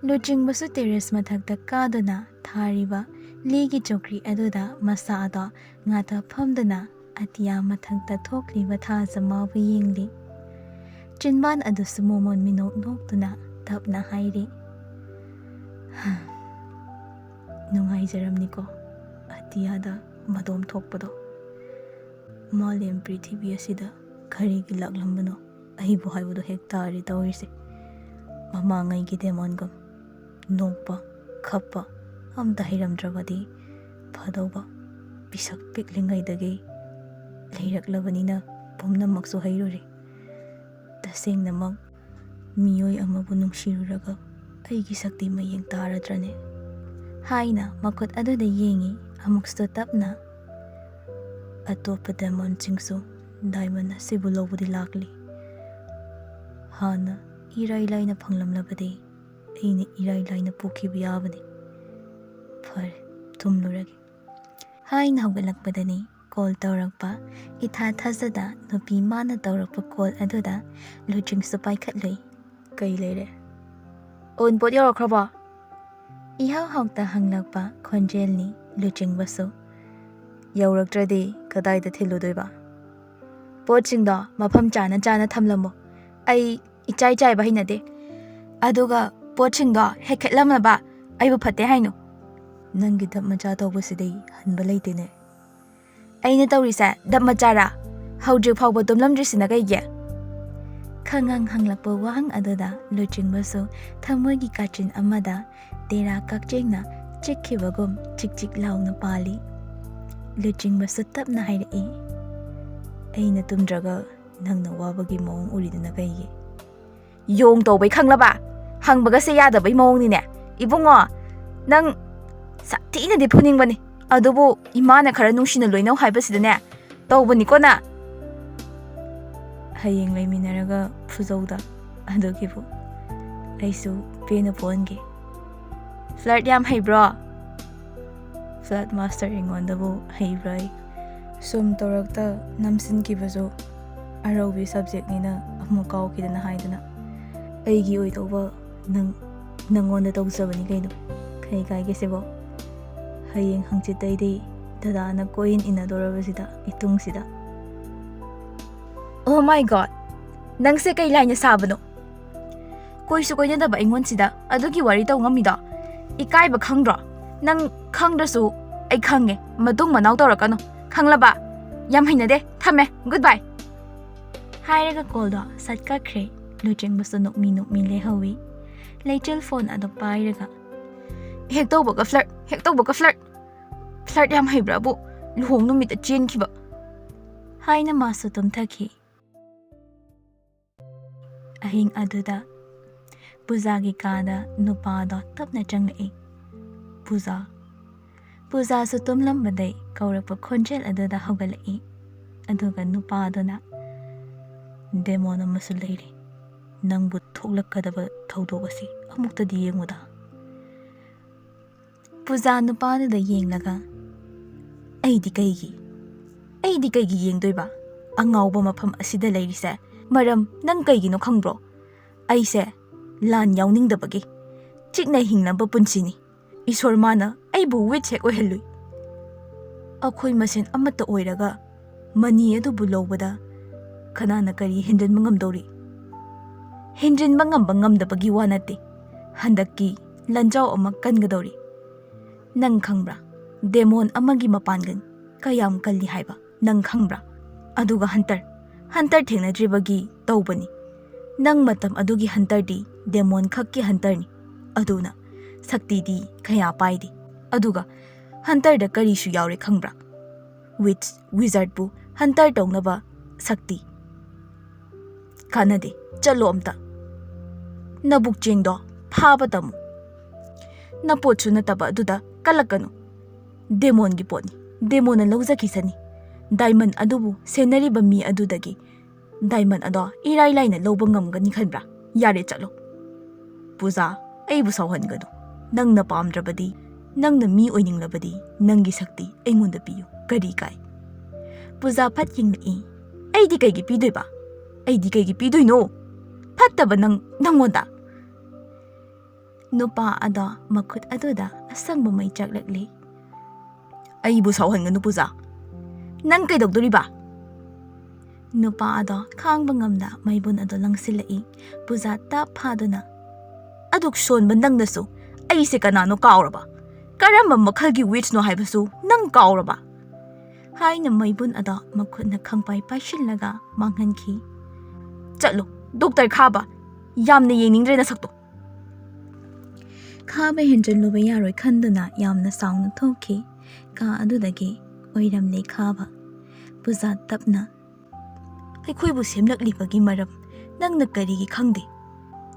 ꯂꯨꯆꯤꯡꯕꯁꯨ ꯇꯦꯔꯦꯁ ꯃꯊꯛꯇ ꯀꯥꯗꯨꯅ ꯊꯥꯔꯤꯕ ꯂꯤꯒꯤ ꯆꯧꯀ꯭ꯔꯤ ꯑꯗꯨꯗ ꯃꯁꯥꯗꯣ ꯉꯥꯗ ꯐꯝꯗꯨꯅ ꯑꯇꯤꯌꯥ ꯃꯊꯛꯇ ꯊꯣꯛꯂꯤꯕ ꯊꯥꯖ ꯃꯥꯕꯨ ꯌꯦꯡꯂꯤ꯫ ꯆꯤꯟꯕꯥꯟ ꯑꯗꯨꯁꯨ ꯃꯣꯃꯣꯟ ꯃꯤꯅꯣꯛ ꯅꯣꯛꯇꯨꯅ ꯇꯞꯅ ꯍꯥꯏꯔꯤ, "ꯍꯥ, ꯅꯨꯡꯉꯥꯏꯖꯔꯝꯅꯤꯀꯣ ꯑꯇꯤꯌꯥꯗ ꯃꯗꯣꯝ ꯊꯣꯛꯄꯗꯣ꯫ ꯃꯥꯂꯦꯝ ꯄ꯭ꯔꯤꯊꯤꯕꯤ ꯑꯁꯤꯗ ꯀꯔꯤꯒꯤ ꯂꯥꯛꯂꯝꯕꯅꯣ? ꯑꯩꯕꯨ ꯍꯥꯏꯕꯗꯣ ꯍꯦꯛ ꯇꯥꯔꯦ ꯇꯧꯔꯤꯁꯦ꯫ ꯃꯃꯥꯡꯉꯩꯒꯤ ꯗꯦꯃꯣꯟꯒꯨꯝ ꯅꯣꯛꯄ, ꯈꯞꯄ ꯑꯝꯇ ꯍꯩꯔꯝꯗ꯭ꯔꯕꯗꯤ ꯐꯗꯧꯕ꯫ ꯄꯤꯁꯛ ꯄꯤꯛꯂꯤꯉꯩꯗꯒꯤ ꯂꯩꯔꯛꯂꯕꯅꯤꯅ ꯄꯨꯝꯅꯃꯛꯁꯨ ꯍꯩꯔꯨꯔꯦ꯫ ꯇꯁꯦꯡꯅꯃꯛ ꯃꯤꯑꯣꯏ ꯑꯃꯕꯨ ꯅꯨꯡꯁꯤꯔꯨꯔꯒ ꯑꯩꯒꯤ ꯁꯛꯇꯤ ꯃꯌꯦꯡ ꯇꯥꯔꯗ꯭ꯔꯅꯦ? ꯍꯥꯏꯅ ꯃꯈꯨꯠ ꯑꯗꯨꯗ ꯌꯦꯡꯉꯤ꯫ ꯑꯃꯨꯛꯁꯨ ꯇꯞꯅ, "ꯑꯇꯣꯞꯄ ꯗꯥꯏꯃꯟꯁꯤꯡꯁꯨ ꯗꯥꯏꯃꯟ ꯑꯁꯤꯕꯨ ꯂꯧꯕꯗꯤ ꯂꯥꯛꯂꯤ꯫ ꯍꯥꯟꯅ ꯏꯔꯥꯏ ꯂꯥꯏꯅ ꯐꯪꯂꯝꯂꯕꯗꯤ ꯑꯩꯅ ꯏꯔꯥꯏ ꯂꯥꯏꯅ ꯄꯨꯈꯤꯕ ꯌꯥꯕꯅꯤ꯫ ꯐꯔꯦ, ꯇꯨꯝꯂꯨꯔꯒꯦ" ꯍꯥꯏꯅ ꯍꯧꯒꯠꯂꯛꯄꯗꯅꯤ ꯀꯣꯜ ꯇꯧꯔꯛꯄ꯫ ꯏꯊꯥ ꯊꯥꯖꯗ ꯅꯨꯄꯤ ꯃꯥꯅ ꯇꯧꯔꯛꯄ ꯀꯣꯜ ꯑꯗꯨꯗ ꯂꯨꯆꯤꯡꯁꯨ ꯄꯥꯏꯈꯠꯂꯨꯏ꯫ "ꯀꯩ ꯂꯩꯔꯦ? ꯑꯎꯟꯄꯣꯠ ꯌꯧꯔꯛꯈ꯭ꯔꯕꯣ?" ꯏꯍꯥꯎ ꯍꯥꯎꯇ ꯍꯪꯂꯛꯄ ꯈꯣꯟꯖꯦꯜꯅꯤ꯫ ꯂꯨꯆꯤꯡꯕꯁꯨ, "ꯌꯧꯔꯛꯇ꯭ꯔꯗꯤ ꯀꯗꯥꯏꯗ ꯊꯤꯜꯂꯨꯗꯣꯏꯕ? ꯄꯣꯠꯁꯤꯡꯗꯣ ꯃꯐꯝ ꯆꯥꯅ ꯆꯥꯅ ꯊꯝꯂꯝꯃꯣ꯫ ꯑꯩ ꯏꯆꯥꯏ ꯆꯥꯏꯕ ꯍꯩꯅꯗꯦ꯫ ꯑꯗꯨꯒ ꯄꯣꯠꯁꯤꯡꯗꯣ ꯍꯦꯛꯊꯠꯂꯝꯅꯕ ꯑꯩꯕꯨ ꯐꯠꯇꯦ ꯍꯥꯏꯅꯨ꯫ ꯅꯪꯒꯤ ꯗꯞ ꯃꯆꯥ ꯇꯧꯕꯁꯤꯗꯤ ꯍꯟꯕ ꯂꯩꯇꯦꯅꯦ꯫ ꯑꯩꯅ ꯇꯧꯔꯤꯁꯦ ꯗꯞ ꯃꯆꯥꯔꯥ? ꯍꯧꯖꯤꯛ ꯐꯥꯎꯕ ꯇꯨꯝꯂꯝꯗ꯭ꯔꯤꯁꯤꯅ ꯀꯩꯒꯤ?" ꯈꯪꯍꯪ ꯍꯪꯂꯛꯄ ꯋꯥꯍꯪ ꯑꯗꯨꯗ ꯂꯨꯆꯤꯡꯕꯁꯨ ꯊꯃꯣꯏꯒꯤ ꯀꯥꯆꯤꯟ ꯑꯃꯗ ꯇꯦꯔꯥ ꯀꯛꯆꯦꯡꯅ ꯆꯤꯛꯈꯤꯕꯒꯨꯝ ꯆꯤꯛ ꯆꯤꯛ ꯂꯥꯎꯅ ꯄꯥꯜꯂꯤ꯫ ꯂꯨꯆꯤꯡꯕꯁꯨ ꯇꯞꯅ ꯍꯥꯏꯔꯛꯏ, "ꯑꯩꯅ ꯇꯨꯝꯗ꯭ꯔꯒ ꯅꯪꯅ ꯋꯥꯕꯒꯤ ꯃꯑꯣꯡ ꯎꯔꯤꯗꯨꯅ ꯀꯩꯒꯤ?" "ꯌꯣꯡ ꯇꯧꯕꯩ ꯈꯪꯂꯕ? ꯍꯪꯕꯒꯁꯦ ꯌꯥꯗꯕꯩ ꯃꯑꯣꯡꯅꯤꯅꯦ꯫ ꯏꯕꯨꯡꯉꯣ, ꯅꯪ ꯁꯥꯊꯤꯅꯗꯤ ꯐꯨꯅꯤꯡꯕꯅꯤ, ꯑꯗꯨꯕꯨ ꯏꯃꯥꯅ ꯈꯔ ꯅꯨꯡꯁꯤꯅ ꯂꯣꯏꯅꯧ ꯍꯥꯏꯕꯁꯤꯗꯅꯦ ꯇꯧꯕꯅꯤꯀꯣ ꯅ꯫ ꯍꯌꯦꯡ ꯂꯩꯃꯤꯟꯅꯔꯒ ꯐꯨꯖꯧꯗ, ꯑꯗꯨꯒꯤꯕꯨ ꯑꯩꯁꯨ ꯄꯦꯟꯅ ꯄꯣꯛꯍꯟꯒꯦ꯫ ꯐ꯭ꯂꯔꯠ ꯌꯥꯝ ꯍꯩꯕ꯭ꯔꯣ?" ꯐ꯭ꯂꯔꯠ ꯃꯥꯁꯇꯔ ꯑꯩꯉꯣꯟꯗꯕꯨ ꯍꯩꯕ꯭ꯔꯥ? ꯑꯩ ꯁꯨꯝ ꯇꯧꯔꯛꯇ ꯅꯝꯁꯤꯟꯈꯤꯕꯁꯨ ꯑꯔꯧꯕꯤ ꯁꯕꯖꯦꯛꯅꯤꯅ ꯑꯃꯨꯛ ꯀꯥꯎꯈꯤꯗꯅ ꯍꯥꯏꯗꯅ꯫ ꯑꯩꯒꯤ ꯑꯣꯏꯗꯧꯕ ꯅꯪ, ꯅꯪꯉꯣꯟꯗ ꯇꯧꯖꯕꯅꯤ ꯀꯩꯅꯣ꯫ ꯀꯩ ꯀꯥꯏꯒꯦ ꯁꯤꯕꯣ? ꯍꯌꯦꯡ ꯍꯪꯆꯤꯠꯇꯩꯗꯤ ꯗꯗꯥꯅ ꯀꯣꯏ ꯏꯟ ꯏꯟꯅꯗꯣꯔꯕꯁꯤꯗ, ꯏꯇꯨꯡꯁꯤꯗ꯫ Oh my God! ꯅꯪꯁꯦ ꯀꯩ ꯂꯥꯏꯅ ꯁꯥꯕꯅꯣ? ꯀꯣꯏꯁꯨ ꯀꯣꯏꯅꯗꯕ ꯑꯩꯉꯣꯟꯁꯤꯗ ꯑꯗꯨꯒꯤ ꯋꯥꯔꯤ ꯇꯧ ꯉꯝꯃꯤꯗꯣ? ꯏꯀꯥꯏꯕ ꯈꯪꯗ꯭ꯔꯣ? ꯅꯪ ꯈꯪꯗ꯭ꯔꯁꯨ ꯑꯩ ꯈꯪꯉꯦ꯫ ꯃꯇꯨꯡ ꯃꯅꯥꯎ ꯇꯧꯔꯛꯀꯅꯨ, ꯈꯪꯂꯕ? ꯌꯥꯝ ꯍꯩꯅꯗꯦ꯫ ꯊꯝꯃꯦ꯫ Goodbye꯫ ꯍꯥꯏꯔꯒ ꯀꯣꯜꯗꯣ ꯁꯠ ꯀꯛꯈ꯭ꯔꯦ꯫ ꯂꯨꯆꯤꯡꯕꯁꯨ ꯅꯣꯛꯃꯤ ꯅꯣꯛꯃꯤ ꯂꯩꯍꯧꯋꯤ꯫ ꯂꯩꯆꯤꯜ ꯐꯣꯟ ꯑꯗꯨ ꯄꯥꯏꯔꯒ, "ꯍꯦꯛ ꯇꯧꯕꯒ ꯐ꯭ꯂꯔꯠ, ꯍꯦꯛ ꯇꯧꯕꯒ ꯐ꯭ꯂꯔꯠ꯫ ꯐ꯭ꯂꯔꯠ ꯌꯥꯝ ꯍꯩꯕ꯭ꯔꯥꯕꯨ, ꯂꯨꯍꯣꯡ ꯅꯨꯃꯤꯠꯇ ꯆꯦꯟꯈꯤꯕ" ꯍꯥꯏꯅ ꯃꯥꯁꯨ ꯇꯨꯝꯊꯈꯤ꯫ ꯑꯍꯤꯡ ꯑꯗꯨꯗ ꯄꯨꯖꯥꯒꯤ ꯀꯥꯗ ꯅꯨꯄꯥꯗꯣ ꯇꯞꯅ ꯆꯪꯂꯛꯏ꯫ "ꯄꯨꯖꯥ꯫" ꯄꯨꯖꯥꯁꯨ ꯇꯨꯝꯂꯝꯕꯗꯩ ꯀꯧꯔꯛꯄ ꯈꯣꯟꯖꯦꯜ ꯑꯗꯨꯗ ꯍꯧꯒꯠꯂꯛꯏ꯫ ꯑꯗꯨꯒ ꯅꯨꯄꯥꯗꯨꯅ, "ꯗꯦꯃꯣꯟ ꯑꯃꯁꯨ ꯂꯩꯔꯤ꯫ ꯅꯪꯕꯨ ꯊꯣꯛꯂꯛꯀꯗꯕ ꯊꯧꯗꯣꯛ ꯑꯁꯤ ꯑꯃꯨꯛꯇꯗꯤ ꯌꯦꯡꯉꯨꯗ꯫" ꯄꯨꯖꯥ ꯅꯨꯄꯥꯗꯨꯗ ꯌꯦꯡꯂꯒ, "ꯑꯩꯗꯤ ꯀꯩꯒꯤ? ꯑꯩꯗꯤ ꯀꯩꯒꯤ ꯌꯦꯡꯗꯣꯏꯕ? ꯑꯉꯥꯎꯕ ꯃꯐꯝ ꯑꯁꯤꯗ ꯂꯩꯔꯤꯁꯦ ꯃꯔꯝ ꯅꯪ ꯀꯩꯒꯤꯅꯣ ꯈꯪꯕ꯭ꯔꯣ? ꯑꯩꯁꯦ ꯂꯥꯟ ꯌꯥꯎꯅꯤꯡꯗꯕꯒꯤ꯫ ꯆꯤꯛꯅ ꯍꯤꯡꯅꯕ ꯄꯨꯟꯁꯤꯅꯤ꯫ ꯏꯁꯣꯔ ꯃꯥꯅ ꯑꯩꯕꯨ ꯋꯤꯠꯁ ꯍꯦꯛ ꯑꯣꯏꯍꯜꯂꯨꯏ꯫ ꯑꯩꯈꯣꯏ ꯃꯁꯦꯟ ꯑꯃꯠꯇ ꯑꯣꯏꯔꯒ ꯃꯅꯤ ꯑꯗꯨꯕꯨ ꯂꯧꯕꯗ ꯀꯅꯥꯅ ꯀꯔꯤ ꯍꯦꯟꯖꯤꯟꯕ ꯉꯝꯗꯧꯔꯤ? ꯍꯦꯟꯖꯤꯟꯕ ꯉꯝꯕ ꯉꯝꯗꯕꯒꯤ ꯋꯥ ꯅꯠꯇꯦ꯫ ꯍꯟꯗꯛꯀꯤ ꯂꯥꯟꯖꯥꯎ ꯑꯃ ꯀꯟꯒꯗꯧꯔꯤ꯫ ꯅꯪ ꯈꯪꯕ꯭ꯔꯥ? ꯗꯦꯃꯣꯟ ꯑꯃꯒꯤ ꯃꯄꯥꯡꯒꯜ ꯀꯌꯥꯝ ꯀꯜꯂꯤ ꯍꯥꯏꯕ ꯅꯪ ꯈꯪꯕ꯭ꯔꯥ? ꯑꯗꯨꯒ ꯍꯟꯇꯔ, ꯍꯟꯇꯔ ꯊꯦꯡꯅꯗ꯭ꯔꯤꯕꯒꯤ ꯇꯧꯕꯅꯤ꯫ ꯅꯪ ꯃꯇꯝ ꯑꯗꯨꯒꯤ ꯍꯟꯇꯔꯗꯤ ꯗꯦꯃꯣꯟ ꯈꯛꯀꯤ ꯍꯟꯇꯔꯅꯤ꯫ ꯑꯗꯨꯅ ꯁꯛꯇꯤꯗꯤ ꯀꯌꯥ ꯄꯥꯏꯗꯦ꯫ ꯑꯗꯨꯒ ꯍꯟꯇꯔꯗ ꯀꯔꯤꯁꯨ ꯌꯥꯎꯔꯦ ꯈꯪꯕ꯭ꯔꯥ? ꯋꯤꯠꯁ, ꯋꯤꯖꯥꯔꯗꯄꯨ ꯍꯟꯇꯔ ꯇꯧꯅꯕ ꯁꯛꯇꯤ꯫ ꯀꯥꯟꯅꯗꯦ, ꯆꯠꯂꯣ ꯑꯝꯇ꯫ ꯅꯕꯨꯛ ꯆꯦꯡꯗꯣ ꯐꯥꯕ ꯇꯝꯃꯨ꯫ ꯅꯄꯣꯠꯁꯨ ꯅꯠꯇꯕ ꯑꯗꯨꯗ ꯀꯜꯂꯛꯀꯅꯨ꯫ ꯗꯦꯃꯣꯟꯒꯤ ꯄꯣꯠꯅꯤ, ꯗꯦꯃꯣꯟꯅ ꯂꯧꯖꯈꯤꯁꯅꯤ꯫ ꯗꯥꯏꯃꯟ ꯑꯗꯨꯕꯨ ꯁꯦꯟꯅꯔꯤꯕ ꯃꯤ ꯑꯗꯨꯗꯒꯤ ꯗꯥꯏꯃꯟ ꯑꯗꯣ ꯏꯔꯥꯏ ꯂꯥꯏꯅ ꯂꯧꯕ ꯉꯝꯒꯅꯤ ꯈꯟꯕ꯭ꯔꯥ? ꯌꯥꯔꯦ, ꯆꯠꯂꯣ꯫ ꯄꯨꯖꯥ, ꯑꯩꯕꯨ ꯁꯥꯎꯍꯟꯒꯅꯨ꯫ ꯅꯪꯅ ꯄꯥꯝꯗ꯭ꯔꯕꯗꯤ, ꯅꯪꯅ ꯃꯤ ꯑꯣꯏꯅꯤꯡꯂꯕꯗꯤ, ꯅꯪꯒꯤ ꯁꯛꯇꯤ ꯑꯩꯉꯣꯟꯗ ꯄꯤꯌꯨ꯫ ꯀꯔꯤ ꯀꯥꯏ? ꯄꯨꯖꯥ ꯐꯠ ꯌꯦꯡꯂꯛꯏ꯫ "ꯑꯩꯗꯤ ꯀꯩꯒꯤ ꯄꯤꯗꯣꯏꯕ? ꯑꯩꯗꯤ ꯀꯩꯒꯤ ꯄꯤꯗꯣꯏꯅꯣ? ꯐꯠꯇꯕ ꯅꯪ, ꯅꯪꯉꯣꯟꯗ!" ꯅꯨꯄꯥ ꯑꯗꯣ ꯃꯈꯨꯠ ꯑꯗꯨꯗ ꯑꯁꯪꯕ ꯃꯩ ꯆꯥꯛꯂꯛꯂꯤ꯫ "ꯑꯩꯕꯨ ꯁꯥꯎꯍꯟꯒꯅꯨ, ꯄꯨꯖꯥ꯫ ꯅꯪ ꯀꯩꯗꯧꯗꯣꯔꯤꯕ?" ꯅꯨꯄꯥ ꯑꯗꯣ ꯈꯥꯡꯕ ꯉꯝꯗ ꯃꯩꯕꯨꯟ ꯑꯗꯣ ꯂꯪꯁꯤꯜꯂꯛꯏ꯫ ꯄꯨꯖꯥ ꯇꯞ ꯐꯥꯗꯨꯅ, "ꯑꯗꯨꯛ ꯁꯣꯟꯕ ꯅꯪꯅꯁꯨ ꯑꯩꯁꯦ ꯀꯅꯥꯅꯣ ꯀꯥꯎꯔꯕ? ꯀꯔꯝꯕ ꯃꯈꯜꯒꯤ ꯋꯤꯠꯁꯅꯣ ꯍꯥꯏꯕꯁꯨ ꯅꯪ ꯀꯥꯎꯔꯕ?" ꯍꯥꯏꯅ ꯃꯩꯕꯨꯟ ꯑꯗꯣ ꯃꯈꯨꯠꯅ ꯈꯪꯄꯥꯏ ꯄꯥꯏꯁꯤꯜꯂꯒ ꯃꯥꯡꯍꯟꯈꯤ꯫ "ꯆꯠꯂꯣ, ꯗꯣꯛꯇꯔ ꯈꯥꯕ, ꯌꯥꯝꯅ ꯌꯦꯡꯅꯤꯡꯗ꯭ꯔꯦ ꯅꯁꯛꯇꯣ꯫" ꯈꯥꯕ ꯍꯦꯟꯖꯜꯂꯨꯕ ꯌꯥꯔꯣꯏ ꯈꯟꯗꯨꯅ ꯌꯥꯝꯅ ꯁꯥꯎꯅ ꯊꯣꯛꯈꯤ꯫ ꯀꯥ ꯑꯗꯨꯗꯒꯤ ꯑꯣꯏꯔꯝꯂꯦ ꯈꯥꯕ꯫ ꯄꯨꯖꯥ ꯇꯞꯅ, "ꯑꯩꯈꯣꯏꯕꯨ ꯁꯦꯝꯂꯛꯂꯤꯕꯒꯤ ꯃꯔꯝ ꯅꯪꯅ ꯀꯔꯤꯒꯤ ꯈꯪꯗꯦ?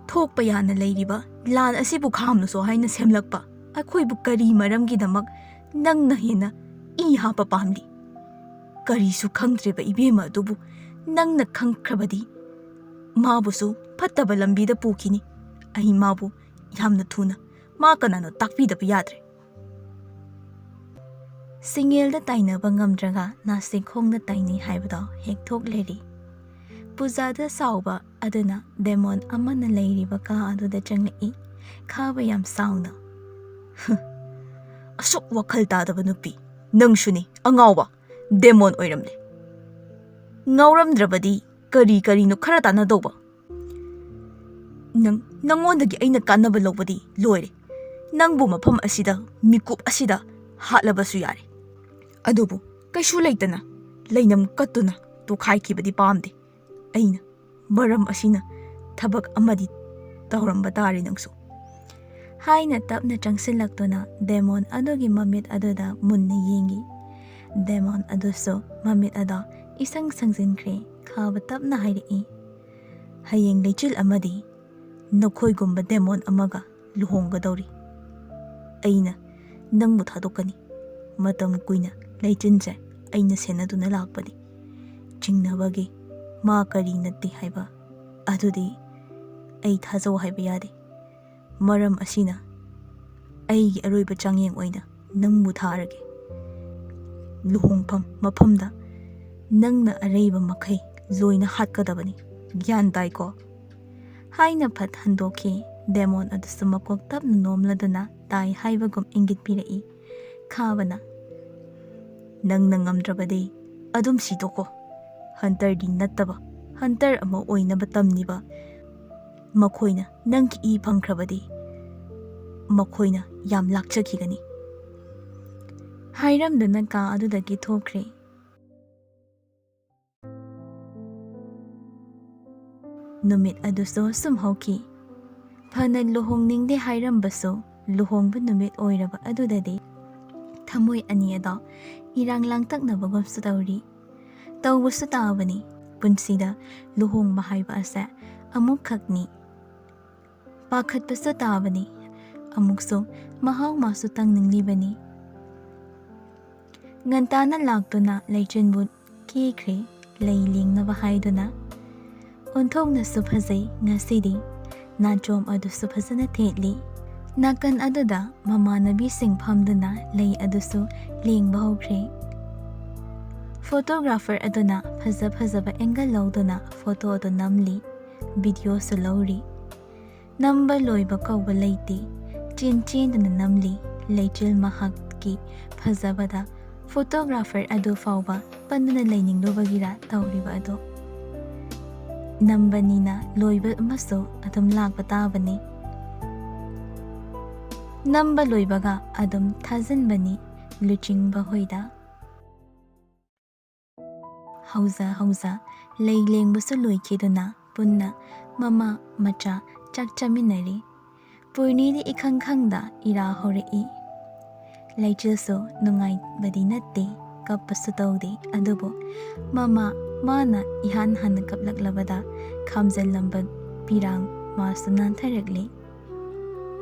ꯊꯣꯛꯄ ꯌꯥꯅ ꯂꯩꯔꯤꯕ ꯂꯥꯟ ꯑꯁꯤꯕꯨ ꯈꯥꯝꯂꯨꯁꯣ ꯍꯥꯏꯅ ꯁꯦꯝꯂꯛꯄ ꯑꯩꯈꯣꯏꯕꯨ ꯀꯔꯤ ꯃꯔꯝꯒꯤꯗꯃꯛ ꯅꯪꯅ ꯍꯦꯟꯅ ꯏ ꯍꯥꯞꯄ ꯄꯥꯝꯂꯤ? ꯀꯔꯤꯁꯨ ꯈꯪꯗ꯭ꯔꯤꯕ ꯏꯕꯦꯝꯃ ꯑꯗꯨꯕꯨ ꯅꯪꯅ ꯈꯪꯈ꯭ꯔꯕꯗꯤ ꯃꯥꯕꯨꯁꯨ ꯐꯠꯇꯕ ꯂꯝꯕꯤꯗ ꯄꯨꯈꯤꯅꯤ꯫ ꯑꯩ ꯃꯥꯕꯨ ꯌꯥꯝꯅ ꯊꯨꯅ ꯃꯥ ꯀꯅꯥꯅꯣ ꯇꯥꯛꯄꯤꯗꯕ ꯌꯥꯗ꯭ꯔꯦ꯫ ꯁꯤꯡꯉꯦꯜꯗ ꯇꯥꯏꯅꯕ ꯉꯝꯗ꯭ꯔꯒ ꯅꯥꯁꯤꯛ ꯈꯣꯡꯗ ꯇꯥꯏꯅꯩ ꯍꯥꯏꯕꯗꯣ ꯍꯦꯛ ꯊꯣꯛꯂꯦꯔꯤ꯫ ꯄꯨꯖꯥꯗ ꯁꯥꯎꯕ ꯑꯗꯨꯅ ꯗꯦꯃꯣꯟ ꯑꯃꯅ ꯂꯩꯔꯤꯕ ꯀꯥ ꯑꯗꯨꯗ ꯆꯪꯂꯛꯏ꯫ ꯈꯥꯕ ꯌꯥꯝ ꯁꯥꯎꯅ, "ꯍꯨ, ꯑꯁꯨꯛ ꯋꯥꯈꯜ ꯇꯥꯗꯕ ꯅꯨꯄꯤ, ꯅꯪꯁꯨꯅꯤ ꯑꯉꯥꯎꯕ, ꯗꯦꯃꯣꯟ ꯑꯣꯏꯔꯝꯂꯦ꯫ ꯉꯥꯎꯔꯝꯗ꯭ꯔꯕꯗꯤ ꯀꯔꯤ ꯀꯔꯤꯅꯣ ꯈꯔ ꯇꯥꯟꯅꯗꯧꯕ꯫ ꯅꯪ, ꯅꯪꯉꯣꯟꯗꯒꯤ ꯑꯩꯅ ꯀꯥꯟꯅꯕ ꯂꯧꯕꯗꯤ ꯂꯣꯏꯔꯦ꯫ ꯅꯪꯕꯨ ꯃꯐꯝ ꯑꯁꯤꯗ, ꯃꯤꯀꯨꯞ ꯑꯁꯤꯗ ꯍꯥꯠꯂꯕꯁꯨ ꯌꯥꯔꯦ꯫ ꯑꯗꯨꯕꯨ ꯀꯩꯁꯨ ꯂꯩꯇꯅ ꯂꯩꯅꯝ ꯀꯠꯇꯨꯅ ꯇꯣꯈꯥꯏꯈꯤꯕꯗꯤ ꯄꯥꯝꯗꯦ꯫ ꯑꯩꯅ ꯃꯔꯝ ꯑꯁꯤꯅ ꯊꯕꯛ ꯑꯃꯗꯤ ꯇꯧꯔꯝꯕ ꯇꯥꯔꯦ ꯅꯪꯁꯨ," ꯍꯥꯏꯅ ꯇꯞꯅ ꯆꯪꯁꯤꯜꯂꯛꯇꯨꯅ ꯗꯦꯃꯣꯟ ꯑꯗꯨꯒꯤ ꯃꯃꯤꯠ ꯑꯗꯨꯗ ꯃꯨꯟꯅ ꯌꯦꯡꯏ꯫ ꯗꯦꯃꯣꯟ ꯑꯗꯨꯁꯨ ꯃꯃꯤꯠ ꯑꯗꯣ ꯏꯁꯪ ꯁꯪꯖꯤꯟꯈ꯭ꯔꯦ꯫ ꯈꯥꯕ ꯇꯞꯅ ꯍꯥꯏꯔꯛꯏ, "ꯍꯌꯦꯡ ꯂꯩꯆꯤꯜ ꯑꯃꯗꯤ ꯅꯈꯣꯏꯒꯨꯝꯕ ꯗꯦꯃꯣꯟ ꯑꯃꯒ ꯂꯨꯍꯣꯡꯒꯗꯧꯔꯤ꯫ ꯑꯩꯅ ꯅꯪꯕꯨ ꯊꯥꯗꯣꯛꯀꯅꯤ꯫ ꯃꯇꯝ ꯀꯨꯏꯅ ꯂꯩꯆꯤꯟꯁꯦ ꯑꯩꯅ ꯁꯦꯟꯅꯗꯨꯅ ꯂꯥꯛꯄꯅꯤ꯫ ꯆꯤꯡꯅꯕꯒꯤ ꯃꯥ ꯀꯔꯤ ꯅꯠꯇꯦ ꯍꯥꯏꯕ ꯑꯗꯨꯗꯤ ꯑꯩ ꯊꯥꯖꯧ ꯍꯥꯏꯕ ꯌꯥꯗꯦ꯫ ꯃꯔꯝ ꯑꯁꯤꯅ ꯑꯩꯒꯤ ꯑꯔꯣꯏꯕ ꯆꯥꯡꯌꯦꯡ ꯑꯣꯏꯅ ꯅꯪꯕꯨ ꯊꯥꯔꯒꯦ꯫ ꯂꯨꯍꯣꯡꯐꯝ ꯃꯐꯝꯗ ꯅꯪꯅ ꯑꯔꯩꯕ ꯃꯈꯩ ꯂꯣꯏꯅ ꯍꯥꯠꯀꯗꯕꯅꯤ꯫ ꯒ꯭ꯌꯥꯟ ꯇꯥꯏꯀꯣ?" ꯍꯥꯏꯅ ꯐꯠ ꯍꯟꯗꯣꯛꯈꯤ꯫ ꯗꯦꯃꯣꯟ ꯑꯗꯨꯁꯨ ꯃꯀꯣꯛ ꯇꯞꯅ ꯅꯣꯝꯂꯗꯨꯅ ꯇꯥꯏ ꯍꯥꯏꯕꯒꯨꯝ ꯏꯪꯒꯤꯠ ꯄꯤꯔꯛꯏ꯫ ꯈꯥꯕꯅ, "ꯅꯪꯅ ꯉꯝꯗ꯭ꯔꯕꯗꯤ ꯑꯗꯨꯝ ꯁꯤꯗꯣꯛꯀꯣ꯫ ꯍꯟꯇꯔꯗꯤ ꯅꯠꯇꯕ ꯍꯟꯇꯔ ꯑꯃ ꯑꯣꯏꯅꯕ ꯇꯝꯂꯤꯕ ꯃꯈꯣꯏꯅ ꯅꯪꯒꯤ ꯏ ꯐꯪꯈ꯭ꯔꯕꯗꯤ ꯃꯈꯣꯏꯅ ꯌꯥꯝ ꯂꯥꯛꯆꯈꯤꯒꯅꯤ," ꯍꯥꯏꯔꯝꯗꯨꯅ ꯀꯥ ꯑꯗꯨꯗꯒꯤ ꯊꯣꯛꯈ꯭ꯔꯦ꯫ ꯅꯨꯃꯤꯠ ꯑꯗꯨꯁꯨ ꯁꯨꯝ ꯍꯧꯈꯤ꯫ ꯐꯅ ꯂꯨꯍꯣꯡꯅꯤꯡꯗꯦ ꯍꯥꯏꯔꯝꯕꯁꯨ, ꯂꯨꯍꯣꯡꯕ ꯅꯨꯃꯤꯠ ꯑꯣꯏꯔꯕ ꯑꯗꯨꯗꯗꯤ ꯊꯃꯣꯏ ꯑꯅꯤ ꯑꯗꯣ ꯏꯔꯥꯡ ꯂꯥꯡꯇꯛꯅꯕꯒꯨꯝꯁꯨ ꯇꯧꯔꯤ꯫ ꯇꯧꯕꯁꯨ ꯇꯥꯕꯅꯤ꯫ ꯄꯨꯟꯁꯤꯗ ꯂꯨꯍꯣꯡꯕ ꯍꯥꯏꯕ ꯑꯁꯦ ꯑꯃꯨꯛꯈꯛꯅꯤ꯫ ꯄꯥꯈꯠꯄꯁꯨ ꯇꯥꯕꯅꯤ, ꯑꯃꯨꯛꯁꯨ ꯃꯍꯥꯎ ꯃꯥꯁꯨ ꯇꯪꯅꯤꯡꯂꯤꯕꯅꯤ꯫ ꯉꯟꯇꯥꯅ ꯂꯥꯛꯇꯨꯅ ꯂꯩꯆꯤꯟꯕꯨ ꯀꯦꯈ꯭ꯔꯦ, ꯂꯩ ꯂꯦꯡꯅꯕ ꯍꯥꯏꯗꯨꯅ꯫ ꯑꯣꯟꯊꯣꯛꯅꯁꯨ ꯐꯖꯩ ꯉꯁꯤꯗꯤ, ꯅꯥꯆꯣꯝ ꯑꯗꯨꯁꯨ ꯐꯖꯅ ꯊꯦꯠꯂꯤ꯫ ꯅꯥꯀꯟ ꯑꯗꯨꯗ ꯃꯃꯥꯟꯅꯕꯤꯁꯤꯡ ꯐꯝꯗꯨꯅ ꯂꯩ ꯑꯗꯨꯁꯨ ꯂꯦꯡꯕ ꯍꯧꯈ꯭ꯔꯦ꯫ ꯐꯣꯇꯣꯒ꯭ꯔꯥꯐꯔ ꯑꯗꯨꯅ ꯐꯖ ꯐꯖꯕ ꯑꯦꯡꯒꯜ ꯂꯧꯗꯨꯅ ꯐꯣꯇꯣ ꯑꯗꯨ ꯅꯝꯂꯤ, ꯚꯤꯗꯤꯑꯣꯁꯨ ꯂꯧꯔꯤ꯫ ꯅꯝꯕ ꯂꯣꯏꯕ ꯀꯧꯕ ꯂꯩꯇꯦ, ꯆꯦꯟ ꯆꯦꯟꯗꯨꯅ ꯅꯝꯂꯤ꯫ ꯂꯩꯆꯤꯜ ꯃꯍꯥꯛꯀꯤ ꯐꯖꯕꯗ ꯐꯣꯇꯣꯒ꯭ꯔꯥꯐꯔ ꯑꯗꯨ ꯐꯥꯎꯕ ꯄꯟꯗꯨꯅ ꯂꯩꯅꯤꯡꯂꯨꯕꯒꯤꯔ ꯇꯧꯔꯤꯕ ꯑꯗꯣ꯫ ꯅꯝꯕꯅꯤꯅ ꯂꯣꯏꯕ ꯑꯃꯁꯨ ꯑꯗꯨꯝ ꯂꯥꯛꯄ ꯇꯥꯕꯅꯤ꯫ ꯅꯝꯕ ꯂꯣꯏꯕꯒ ꯑꯗꯨꯝ ꯊꯥꯖꯤꯟꯕꯅꯤ ꯂꯨꯆꯤꯡꯕ ꯍꯣꯏꯗ꯫ ꯍꯧꯖ ꯍꯧꯖ ꯂꯩ ꯂꯦꯡꯕꯁꯨ ꯂꯣꯏꯈꯤꯗꯨꯅ ꯄꯨꯟꯅ ꯃꯃꯥ ꯃꯆꯥ ꯆꯥꯛ ꯆꯥꯃꯤꯟꯅꯔꯤ꯫ ꯄꯨꯔꯅꯤꯗꯤ ꯏꯈꯪ ꯈꯪꯗ ꯏꯔꯥ ꯍꯧꯔꯛꯏ꯫ ꯂꯩꯆꯤꯜꯁꯨ ꯅꯨꯡꯉꯥꯏꯕꯗꯤ ꯅꯠꯇꯦ, ꯀꯞꯄꯁꯨ ꯇꯧꯗꯦ, ꯑꯗꯨꯕꯨ ꯃꯃꯥ ꯃꯥꯅ ꯏꯍꯥꯟ ꯍꯥꯟꯅ ꯀꯞꯂꯛꯂꯕꯗ ꯈꯥꯝꯖꯜꯂꯝꯕ ꯄꯤꯔꯥꯡ ꯃꯥꯁꯨ ꯅꯥꯟꯊꯔꯛꯂꯤ꯫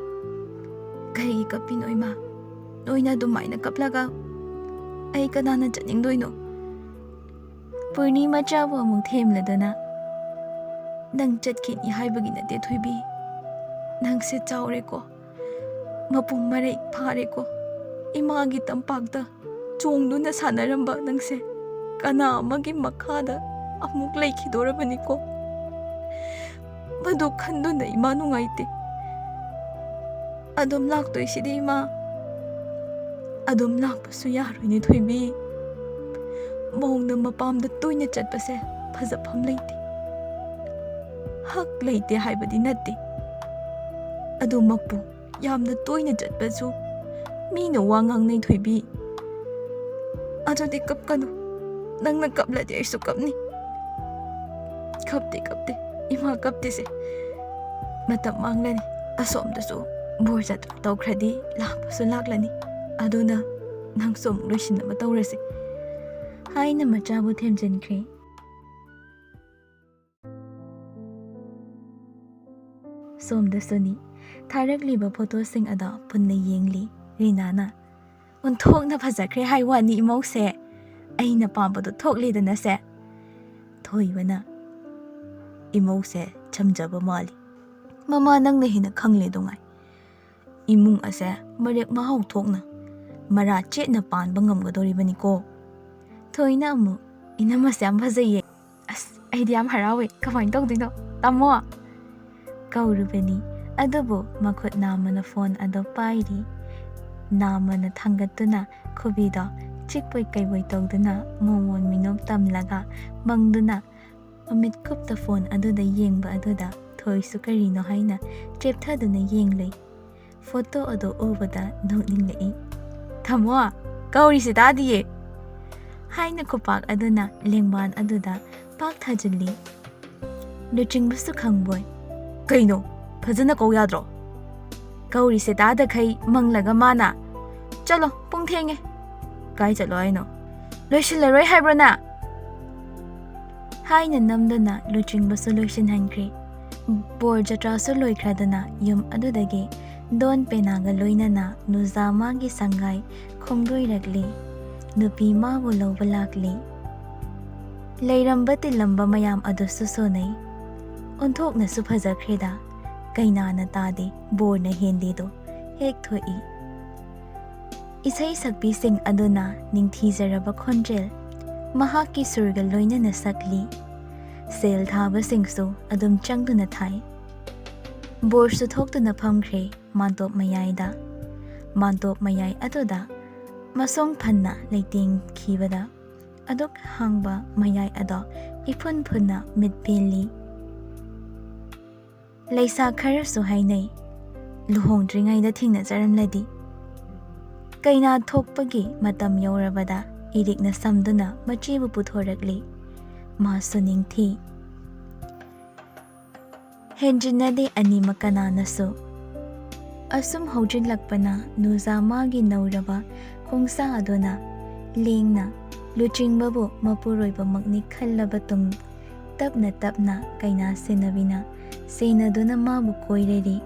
"ꯀꯩꯒꯤ ꯀꯞꯄꯤꯅꯣ ꯏꯃꯥ? ꯅꯣꯏꯅ ꯑꯗꯨꯃꯥꯏꯅ ꯀꯞꯂꯒ ꯑꯩ ꯀꯅꯥꯅ ꯆꯠꯅꯤꯡꯗꯣꯏꯅꯣ?" ꯄꯨꯔꯅꯤ ꯃꯆꯥꯕꯨ ꯑꯃꯨꯛ ꯊꯦꯝꯂꯗꯨꯅ, "ꯅꯪ ꯆꯠꯈꯤꯅꯤ ꯍꯥꯏꯕꯒꯤ ꯅꯠꯇꯦ ꯊꯣꯏꯕꯤ, ꯅꯪꯁꯦ ꯆꯥꯎꯔꯦꯀꯣ, ꯃꯄꯨꯡ ꯃꯔꯩ ꯐꯥꯔꯦꯀꯣ꯫ ꯏꯃꯥꯒꯤ ꯇꯝꯄꯥꯛꯇ ꯆꯣꯡꯗꯨꯅ ꯁꯥꯟꯅꯔꯝꯕ ꯅꯪꯁꯦ ꯀꯅꯥ ꯑꯃꯒꯤ ꯃꯈꯥꯗ ꯑꯃꯨꯛ ꯂꯩꯈꯤꯗꯣꯔꯕꯅꯤꯀꯣ꯫ ꯃꯗꯨ ꯈꯟꯗꯨꯅ ꯏꯃꯥ ꯅꯨꯡꯉꯥꯏꯇꯦ꯫ ꯑꯗꯨꯝ ꯂꯥꯛꯇꯣꯏꯁꯤꯗꯤ ꯏꯃꯥ?" "ꯑꯗꯨꯝ ꯂꯥꯛꯄꯁꯨ ꯌꯥꯔꯣꯏꯅꯦ ꯊꯣꯏꯕꯤ꯫ ꯃꯧꯅ ꯃꯄꯥꯝꯗ ꯇꯣꯏꯅ ꯆꯠꯄꯁꯦ ꯐꯖꯐꯝ ꯂꯩꯇꯦ꯫ ꯍꯛ ꯂꯩꯇꯦ ꯍꯥꯏꯕꯗꯤ ꯅꯠꯇꯦ꯫ ꯑꯗꯨꯃꯛꯄꯨ ꯌꯥꯝꯅ ꯇꯣꯏꯅ ꯆꯠꯄꯁꯨ ꯃꯤꯅ ꯋꯥ ꯉꯥꯡꯅꯩ ꯊꯣꯏꯕꯤ꯫ ꯑꯗꯨꯗꯤ ꯀꯞꯀꯅꯨ꯫ ꯅꯪꯅ ꯀꯞꯂꯗꯤ ꯑꯩꯁꯨ ꯀꯞꯅꯤ꯫" "ꯀꯞꯇꯦ, ꯀꯞꯇꯦ꯫ ꯏꯃꯥ ꯀꯞꯇꯦꯁꯦ꯫ ꯃꯇꯝ ꯃꯥꯡꯂꯅꯤ꯫ ꯑꯁꯣꯝꯗꯁꯨ ꯕꯣꯔ ꯆꯠꯇꯧ ꯇꯧꯈ꯭ꯔꯗꯤ ꯂꯥꯛꯄꯁꯨ ꯂꯥꯛꯂꯅꯤ꯫ ꯑꯗꯨꯅ ꯅꯪꯁꯨ ꯑꯃꯨꯛ ꯂꯣꯏꯁꯤꯟꯅꯕ ꯇꯧꯔꯁꯤ꯫" ꯍꯥꯏꯅ ꯃꯆꯥꯕꯨ ꯊꯦꯝꯖꯤꯟꯈ꯭ꯔꯦ꯫ ꯁꯣꯝꯗꯁꯨꯅꯤ꯫ ꯊꯥꯔꯛꯂꯤꯕ ꯐꯣꯇꯣꯁꯤꯡ ꯑꯗꯣ ꯄꯨꯟꯅ ꯌꯦꯡꯂꯤ ꯔꯤꯅꯥꯅ꯫ "ꯑꯣꯟꯊꯣꯛꯅ ꯐꯖꯈ꯭ꯔꯦ ꯍꯥꯏ ꯋꯥꯅꯤ ꯏꯃꯧꯁꯦ꯫ ꯑꯩꯅ ꯄꯥꯝꯕꯗꯣ ꯊꯣꯛꯂꯦꯗꯅꯁꯦ"꯫ ꯊꯣꯏꯕꯅ, "ꯏꯃꯧꯁꯦ ꯆꯝꯖꯕ ꯃꯥꯜꯂꯤ꯫ ꯃꯃꯥ, ꯅꯪꯅ ꯍꯦꯟꯅ ꯈꯪꯂꯦ ꯗꯣꯉꯥꯏ꯫ ꯏꯃꯨꯡ ꯑꯁꯦ ꯃꯔꯦꯛ ꯃꯍꯥꯎ ꯊꯣꯛꯅ ꯃꯔꯥ ꯆꯦꯠꯅ ꯄꯥꯟꯕ ꯉꯝꯒꯗꯧꯔꯤꯕꯅꯤꯀꯣ"꯫ ꯊꯣꯏꯅ ꯑꯃꯨꯛ, "ꯏꯅꯝꯃꯁꯦ ꯌꯥꯝ ꯐꯖꯩꯌꯦ꯫ ꯑꯁ, ꯑꯩꯗꯤ ꯌꯥꯝ ꯍꯔꯥꯎꯋꯦ꯫ ꯀꯃꯥꯏꯅ ꯇꯧꯗꯣꯏꯅꯣ, ꯇꯥꯃꯣ?" ꯀꯧꯔꯨꯕꯅꯤ꯫ ꯑꯗꯨꯕꯨ ꯃꯈꯨꯠ ꯅꯥꯝꯃꯅ ꯐꯣꯟ ꯑꯗꯨ ꯄꯥꯏꯔꯤ꯫ ꯅꯥꯝꯃꯅ ꯊꯥꯡꯒꯠꯇꯨꯅ ꯈꯨꯕꯤꯗꯣ ꯆꯤꯛꯄꯣꯏ ꯀꯩꯕꯣꯏ ꯇꯧꯗꯨꯅ ꯃꯣꯃꯣꯟ ꯃꯤꯅꯣꯛ ꯇꯝꯂꯒ ꯃꯪꯗꯨꯅ ꯃꯃꯤꯠ ꯀꯨꯞꯇ ꯐꯣꯟ ꯑꯗꯨꯗ ꯌꯦꯡꯕ ꯑꯗꯨꯗ ꯊꯣꯏꯁꯨ ꯀꯔꯤꯅꯣ ꯍꯥꯏꯅ ꯆꯦꯞꯊꯗꯨꯅ ꯌꯦꯡꯂꯨꯏ꯫ ꯐꯣꯇꯣ ꯑꯗꯨ ꯎꯕꯗ ꯅꯣꯛꯅꯤꯡꯂꯛꯏ꯫ "ꯊꯝꯃꯣ, ꯀꯧꯔꯤꯁꯦ ꯇꯥꯗꯤꯌꯦ!" ꯍꯥꯏꯅ ꯈꯨꯄꯥꯛ ꯑꯗꯨꯅ ꯂꯦꯡꯕꯥꯟ ꯑꯗꯨꯗ ꯄꯥꯛ ꯊꯥꯖꯤꯜꯂꯤ꯫ ꯂꯨꯆꯤꯡꯕꯁꯨ ꯈꯪꯕꯣꯏ, "ꯀꯩꯅꯣ, ꯐꯖꯅ ꯀꯧ ꯌꯥꯗ꯭ꯔꯣ? ꯀꯧꯔꯤꯁꯦ ꯇꯥꯗꯈꯩ ꯃꯪꯂꯒ ꯃꯥꯅ, 'ꯆꯠꯂꯣ, ꯄꯨꯡ ꯊꯦꯡꯉꯦ.' ꯀꯥꯏ ꯆꯠꯂꯣ ꯍꯥꯏꯅꯣ? ꯂꯣꯏꯁꯤꯜꯂꯔꯣꯏ ꯍꯥꯏꯕ꯭ꯔꯣ ꯅꯪ?" ꯍꯥꯏꯅ ꯅꯝꯗꯨꯅ ꯂꯨꯆꯤꯡꯕꯁꯨ ꯂꯣꯏꯁꯤꯟꯍꯟꯈ꯭ꯔꯦ꯫ ꯕꯣꯔ ꯖꯇ꯭ꯔꯥꯁꯨ ꯂꯣꯏꯈ꯭ꯔꯗꯨꯅ ꯌꯨꯝ ꯑꯗꯨꯗꯒꯤ ꯗꯣꯟ ꯄꯦꯅꯥꯒ ꯂꯣꯏꯅꯅ ꯅꯨꯖꯥꯃꯥꯒꯤ ꯁꯪꯒꯥꯏ ꯈꯣꯡꯗꯣꯏꯔꯛꯂꯤ꯫ ꯅꯨꯄꯤ ꯃꯥꯕꯨ ꯂꯧꯕ ꯂꯥꯛꯂꯤ꯫ ꯂꯩꯔꯝꯕ ꯇꯤꯜꯂꯝꯕ ꯃꯌꯥꯝ ꯑꯗꯨꯁꯨ ꯁꯣꯟꯅꯩ꯫ ꯑꯣꯟꯊꯣꯛꯅꯁꯨ ꯐꯖꯈ꯭ꯔꯦꯗ꯫ ꯀꯩꯅꯥꯅ ꯇꯥꯗꯦ, ꯕꯣꯔꯅ ꯍꯦꯟꯗꯦꯗꯣ ꯍꯦꯛ ꯊꯣꯛꯏ꯫ ꯏꯁꯩ ꯁꯛꯄꯤꯁꯤꯡ ꯑꯗꯨꯅ ꯅꯤꯡꯊꯤꯖꯔꯕ ꯈꯣꯟꯖꯦꯜ, ꯃꯍꯥꯛꯀꯤ ꯁꯨꯔꯒ ꯂꯣꯏꯅꯅ ꯁꯛꯂꯤ꯫ ꯁꯦꯜ ꯊꯥꯕꯁꯤꯡꯁꯨ ꯑꯗꯨꯝ ꯆꯪꯗꯨꯅ ꯊꯥꯏ꯫ ꯕꯣꯔꯁꯨ ꯊꯣꯛꯇꯨꯅ ꯐꯝꯈ꯭ꯔꯦ ꯃꯥꯟꯇꯣꯞ ꯃꯌꯥꯏꯗ꯫ ꯃꯥꯟꯇꯣꯞ ꯃꯌꯥꯏ ꯑꯗꯨꯗ ꯃꯁꯣꯡ ꯐꯟꯅ ꯂꯩꯇꯦꯡꯈꯤꯕꯗ ꯑꯗꯨꯛ ꯍꯥꯡꯕ ꯃꯌꯥꯏ ꯑꯗꯣ ꯏꯐꯨꯟ ꯐꯨꯟꯅ ꯃꯤꯠ ꯄꯦꯜꯂꯤ꯫ ꯂꯩꯁꯥ ꯈꯔꯁꯨ ꯍꯥꯏꯅꯩ, "ꯂꯨꯍꯣꯡꯗ꯭ꯔꯤꯉꯩꯗ ꯊꯦꯡꯅꯖꯔꯝꯂꯗꯤ"꯫ ꯀꯩꯅꯥ ꯊꯣꯛꯄꯒꯤ ꯃꯇꯝ ꯌꯧꯔꯕꯗ ꯏꯔꯤꯛꯅ ꯁꯝꯗꯨꯅ ꯃꯆꯦꯕꯨ ꯄꯨꯊꯣꯔꯛꯂꯤ꯫ ꯃꯥꯁꯨ ꯅꯤꯡꯊꯤ꯫ ꯍꯦꯟꯖꯤꯟꯅꯗꯦ ꯑꯅꯤꯃꯛ ꯀꯅꯥꯅꯁꯨ꯫ ꯑꯁꯨꯝ ꯍꯧꯖꯤꯜꯂꯛꯄꯅ ꯅꯨꯖꯥꯃꯥꯒꯤ ꯅꯧꯔꯕ ꯈꯣꯡꯁꯥ ꯑꯗꯨꯅ ꯂꯦꯡꯅ ꯂꯨꯆꯤꯡꯕꯕꯨ ꯃꯄꯨꯔꯣꯏꯕꯃꯛꯅꯤ ꯈꯜꯂꯕ ꯇꯨꯡ ꯇꯞꯅ ꯇꯞꯅ ꯀꯩꯅꯥ ꯁꯦꯟꯅꯕꯤꯅ ꯁꯦꯟꯅꯗꯨꯅ ꯃꯥꯕꯨ ꯀꯣꯏꯔꯔꯤ꯫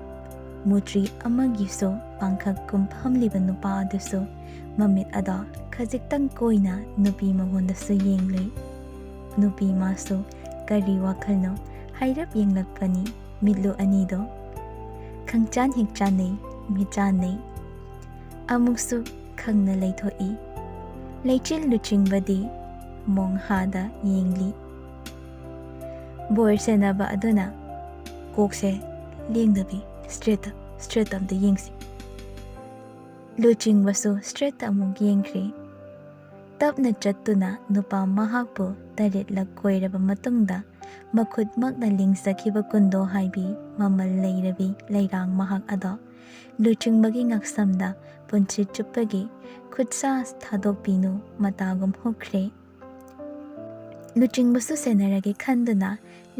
ꯃꯨꯇ꯭ꯔꯤ ꯑꯃꯒꯤꯁꯨ ꯄꯥꯡꯈꯛ ꯀꯨꯝ ꯐꯝꯂꯤꯕ ꯅꯨꯄꯥ ꯑꯗꯨꯁꯨ ꯃꯃꯤꯠ ꯑꯗꯣ ꯈꯖꯤꯛꯇꯪ ꯀꯣꯏꯅ ꯅꯨꯄꯤ ꯃꯉꯣꯟꯗꯁꯨ ꯌꯦꯡꯂꯨꯏ꯫ ꯅꯨꯄꯤ ꯃꯥꯁꯨ ꯀꯔꯤ ꯋꯥꯈꯜꯅꯣ ꯍꯥꯏꯔꯞ ꯌꯦꯡꯂꯛꯄꯅꯤ꯫ ꯃꯤꯠꯂꯨ ꯑꯅꯤꯗꯣ ꯈꯪꯆꯥꯟ ꯍꯦꯛ ꯆꯥꯟꯅꯩ, ꯃꯤꯆꯥꯟꯅꯩ꯫ ꯑꯃꯨꯛꯁꯨ ꯈꯪꯅ ꯂꯩꯊꯣꯛꯏ꯫ ꯂꯩꯆꯤꯜ ꯂꯨꯆꯤꯡꯕꯗꯤ ꯃꯣꯡꯍꯥꯗ ꯌꯦꯡꯂꯤ꯫ ꯕꯣꯔ ꯁꯦꯟꯅꯕ ꯑꯗꯨꯅ ꯀꯣꯛꯁꯦ ꯂꯦꯡꯗꯕꯤ straight-ꯇ, straight-ꯇ ꯑꯝꯇ ꯌꯦꯡꯁꯤ꯫ ꯂꯨꯆꯤꯡꯕꯁꯨ straight-ꯇ ꯑꯃꯨꯛ ꯌꯦꯡꯈ꯭ꯔꯦ꯫ ꯇꯞꯅ ꯆꯠꯇꯨꯅ ꯅꯨꯄꯥ ꯃꯍꯥꯛꯄꯨ ꯇꯔꯦꯠꯂꯛ ꯀꯣꯏꯔꯕ ꯃꯇꯨꯡꯗ ꯃꯈꯨꯠꯃꯛꯅ ꯂꯤꯡꯖꯈꯤꯕ ꯀꯨꯟꯗꯣ ꯍꯥꯏꯕꯤ ꯃꯃꯜ ꯂꯩꯔꯕꯤ ꯂꯩꯔꯥꯡ ꯃꯍꯥꯛ ꯑꯗꯣ ꯂꯨꯆꯤꯡꯕꯒꯤ ꯉꯛꯁꯝꯗ ꯄꯨꯟꯁꯤ ꯆꯨꯞꯄꯒꯤ ꯈꯨꯠꯁꯥ ꯊꯥꯗꯣꯛꯄꯤꯅꯨ ꯃꯇꯥꯒꯨꯝ ꯍꯨꯛꯈ꯭ꯔꯦ꯫ ꯂꯨꯆꯤꯡꯕꯁꯨ ꯁꯦꯟꯅꯔꯒꯦ ꯈꯟꯗꯨꯅ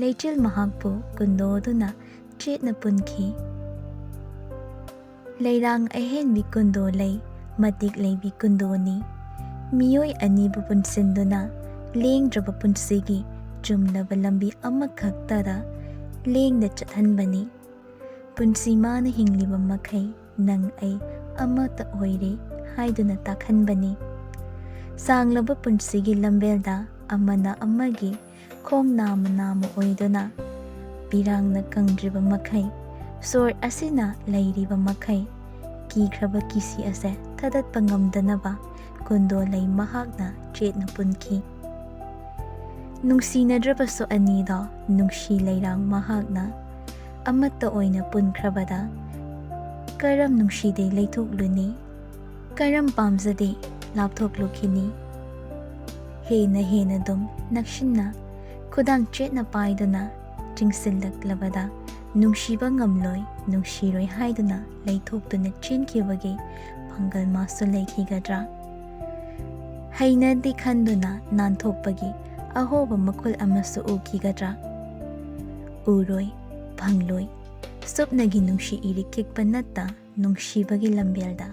ꯂꯩꯆꯤꯜ ꯃꯍꯥꯛꯄꯨ ꯀꯨꯟꯗꯣꯗꯨꯅ ꯆꯦꯠꯅ ꯄꯨꯟꯈꯤ꯫ ꯂꯩꯔꯥꯡ ꯑꯍꯦꯟꯕꯤ ꯀꯨꯟꯗꯣ ꯂꯩ, ꯃꯇꯤꯛ ꯂꯩꯕꯤ ꯀꯨꯟꯗꯣꯅꯤ꯫ ꯃꯤꯑꯣꯏ ꯑꯅꯤꯕꯨ ꯄꯨꯟꯁꯤꯟꯗꯨꯅ ꯂꯦꯡꯗ꯭ꯔꯕ ꯄꯨꯟꯁꯤꯒꯤ ꯆꯨꯝꯂꯕ ꯂꯝꯕꯤ ꯑꯃꯈꯛꯇꯗ ꯂꯦꯡꯗ ꯆꯠꯍꯟꯕꯅꯤ꯫ ꯄꯨꯟꯁꯤ ꯃꯥꯅ ꯍꯤꯡꯂꯤꯕ ꯃꯈꯩ ꯅꯪ ꯑꯩ ꯑꯃꯠꯇ ꯑꯣꯏꯔꯦ ꯍꯥꯏꯗꯨꯅ ꯇꯥꯛꯍꯟꯕꯅꯤ꯫ ꯁꯥꯡꯂꯕ ꯄꯨꯟꯁꯤꯒꯤ ꯂꯝꯕꯦꯜꯗ ꯑꯃꯅ ꯑꯃꯒꯤ ꯈꯣꯡ ꯅꯥꯝꯃ ꯅꯥꯝꯃ ꯑꯣꯏꯗꯨꯅ ꯄꯤꯔꯥꯡꯅ ꯀꯪꯗ꯭ꯔꯤꯕ ꯃꯈꯩ, ꯁꯣꯔ ꯑꯁꯤꯅ ꯂꯩꯔꯤꯕ ꯃꯈꯩ, ꯀꯤꯈ꯭ꯔꯕ ꯀꯤꯁꯤ ꯑꯁꯦ ꯊꯗꯠꯄ ꯉꯝꯗꯅꯕ ꯀꯨꯟꯗꯣ ꯂꯩ ꯃꯍꯥꯛꯅ ꯆꯦꯠꯅ ꯄꯨꯟꯈꯤ꯫ ꯅꯨꯡꯁꯤꯅꯗ꯭ꯔꯕꯁꯨ ꯑꯅꯤꯗꯣ ꯅꯨꯡꯁꯤ ꯂꯩꯔꯥꯡ ꯃꯍꯥꯛꯅ ꯑꯃꯠꯇ ꯑꯣꯏꯅ ꯄꯨꯟꯈ꯭ꯔꯕꯗ ꯀꯔꯝ ꯅꯨꯡꯁꯤꯗꯦ ꯂꯩꯊꯣꯛꯂꯨꯅꯤ? ꯀꯔꯝ ꯄꯥꯝꯖꯗꯦ ꯂꯥꯞꯊꯣꯛꯂꯨꯈꯤꯅꯤ? ꯍꯦꯟꯅ ꯍꯦꯟꯅ ꯑꯗꯨꯝ ꯅꯛꯁꯤꯟꯅ ꯈꯨꯗꯥꯡ ꯆꯦꯠꯅ ꯄꯥꯏꯗꯨꯅ ꯆꯤꯡꯁꯤꯜꯂꯛꯂꯕꯗ ꯅꯨꯡꯁꯤꯕ ꯉꯝꯂꯣꯏ, ꯅꯨꯡꯁꯤꯔꯣꯏ ꯍꯥꯏꯗꯨꯅ ꯂꯩꯊꯣꯛꯇꯨꯅ ꯆꯦꯟꯈꯤꯕꯒꯤ ꯄꯥꯡꯒꯜ ꯃꯥꯁꯨ ꯂꯩꯈꯤꯒꯗ꯭ꯔꯥ? ꯍꯩꯅꯗꯦ ꯈꯟꯗꯨꯅ ꯅꯥꯟꯊꯣꯛꯄꯒꯤ ꯑꯍꯣꯕ ꯃꯈꯨꯜ ꯑꯃꯁꯨ ꯎꯈꯤꯒꯗ꯭ꯔꯥ? ꯎꯔꯣꯏ, ꯐꯪꯂꯣꯏ꯫ ꯁꯨꯞꯅꯒꯤ ꯅꯨꯡꯁꯤ ꯏꯔꯤꯛ ꯈꯤꯛꯄ ꯅꯠꯇ ꯅꯨꯡꯁꯤꯕꯒꯤ ꯂꯝꯕꯦꯜꯗ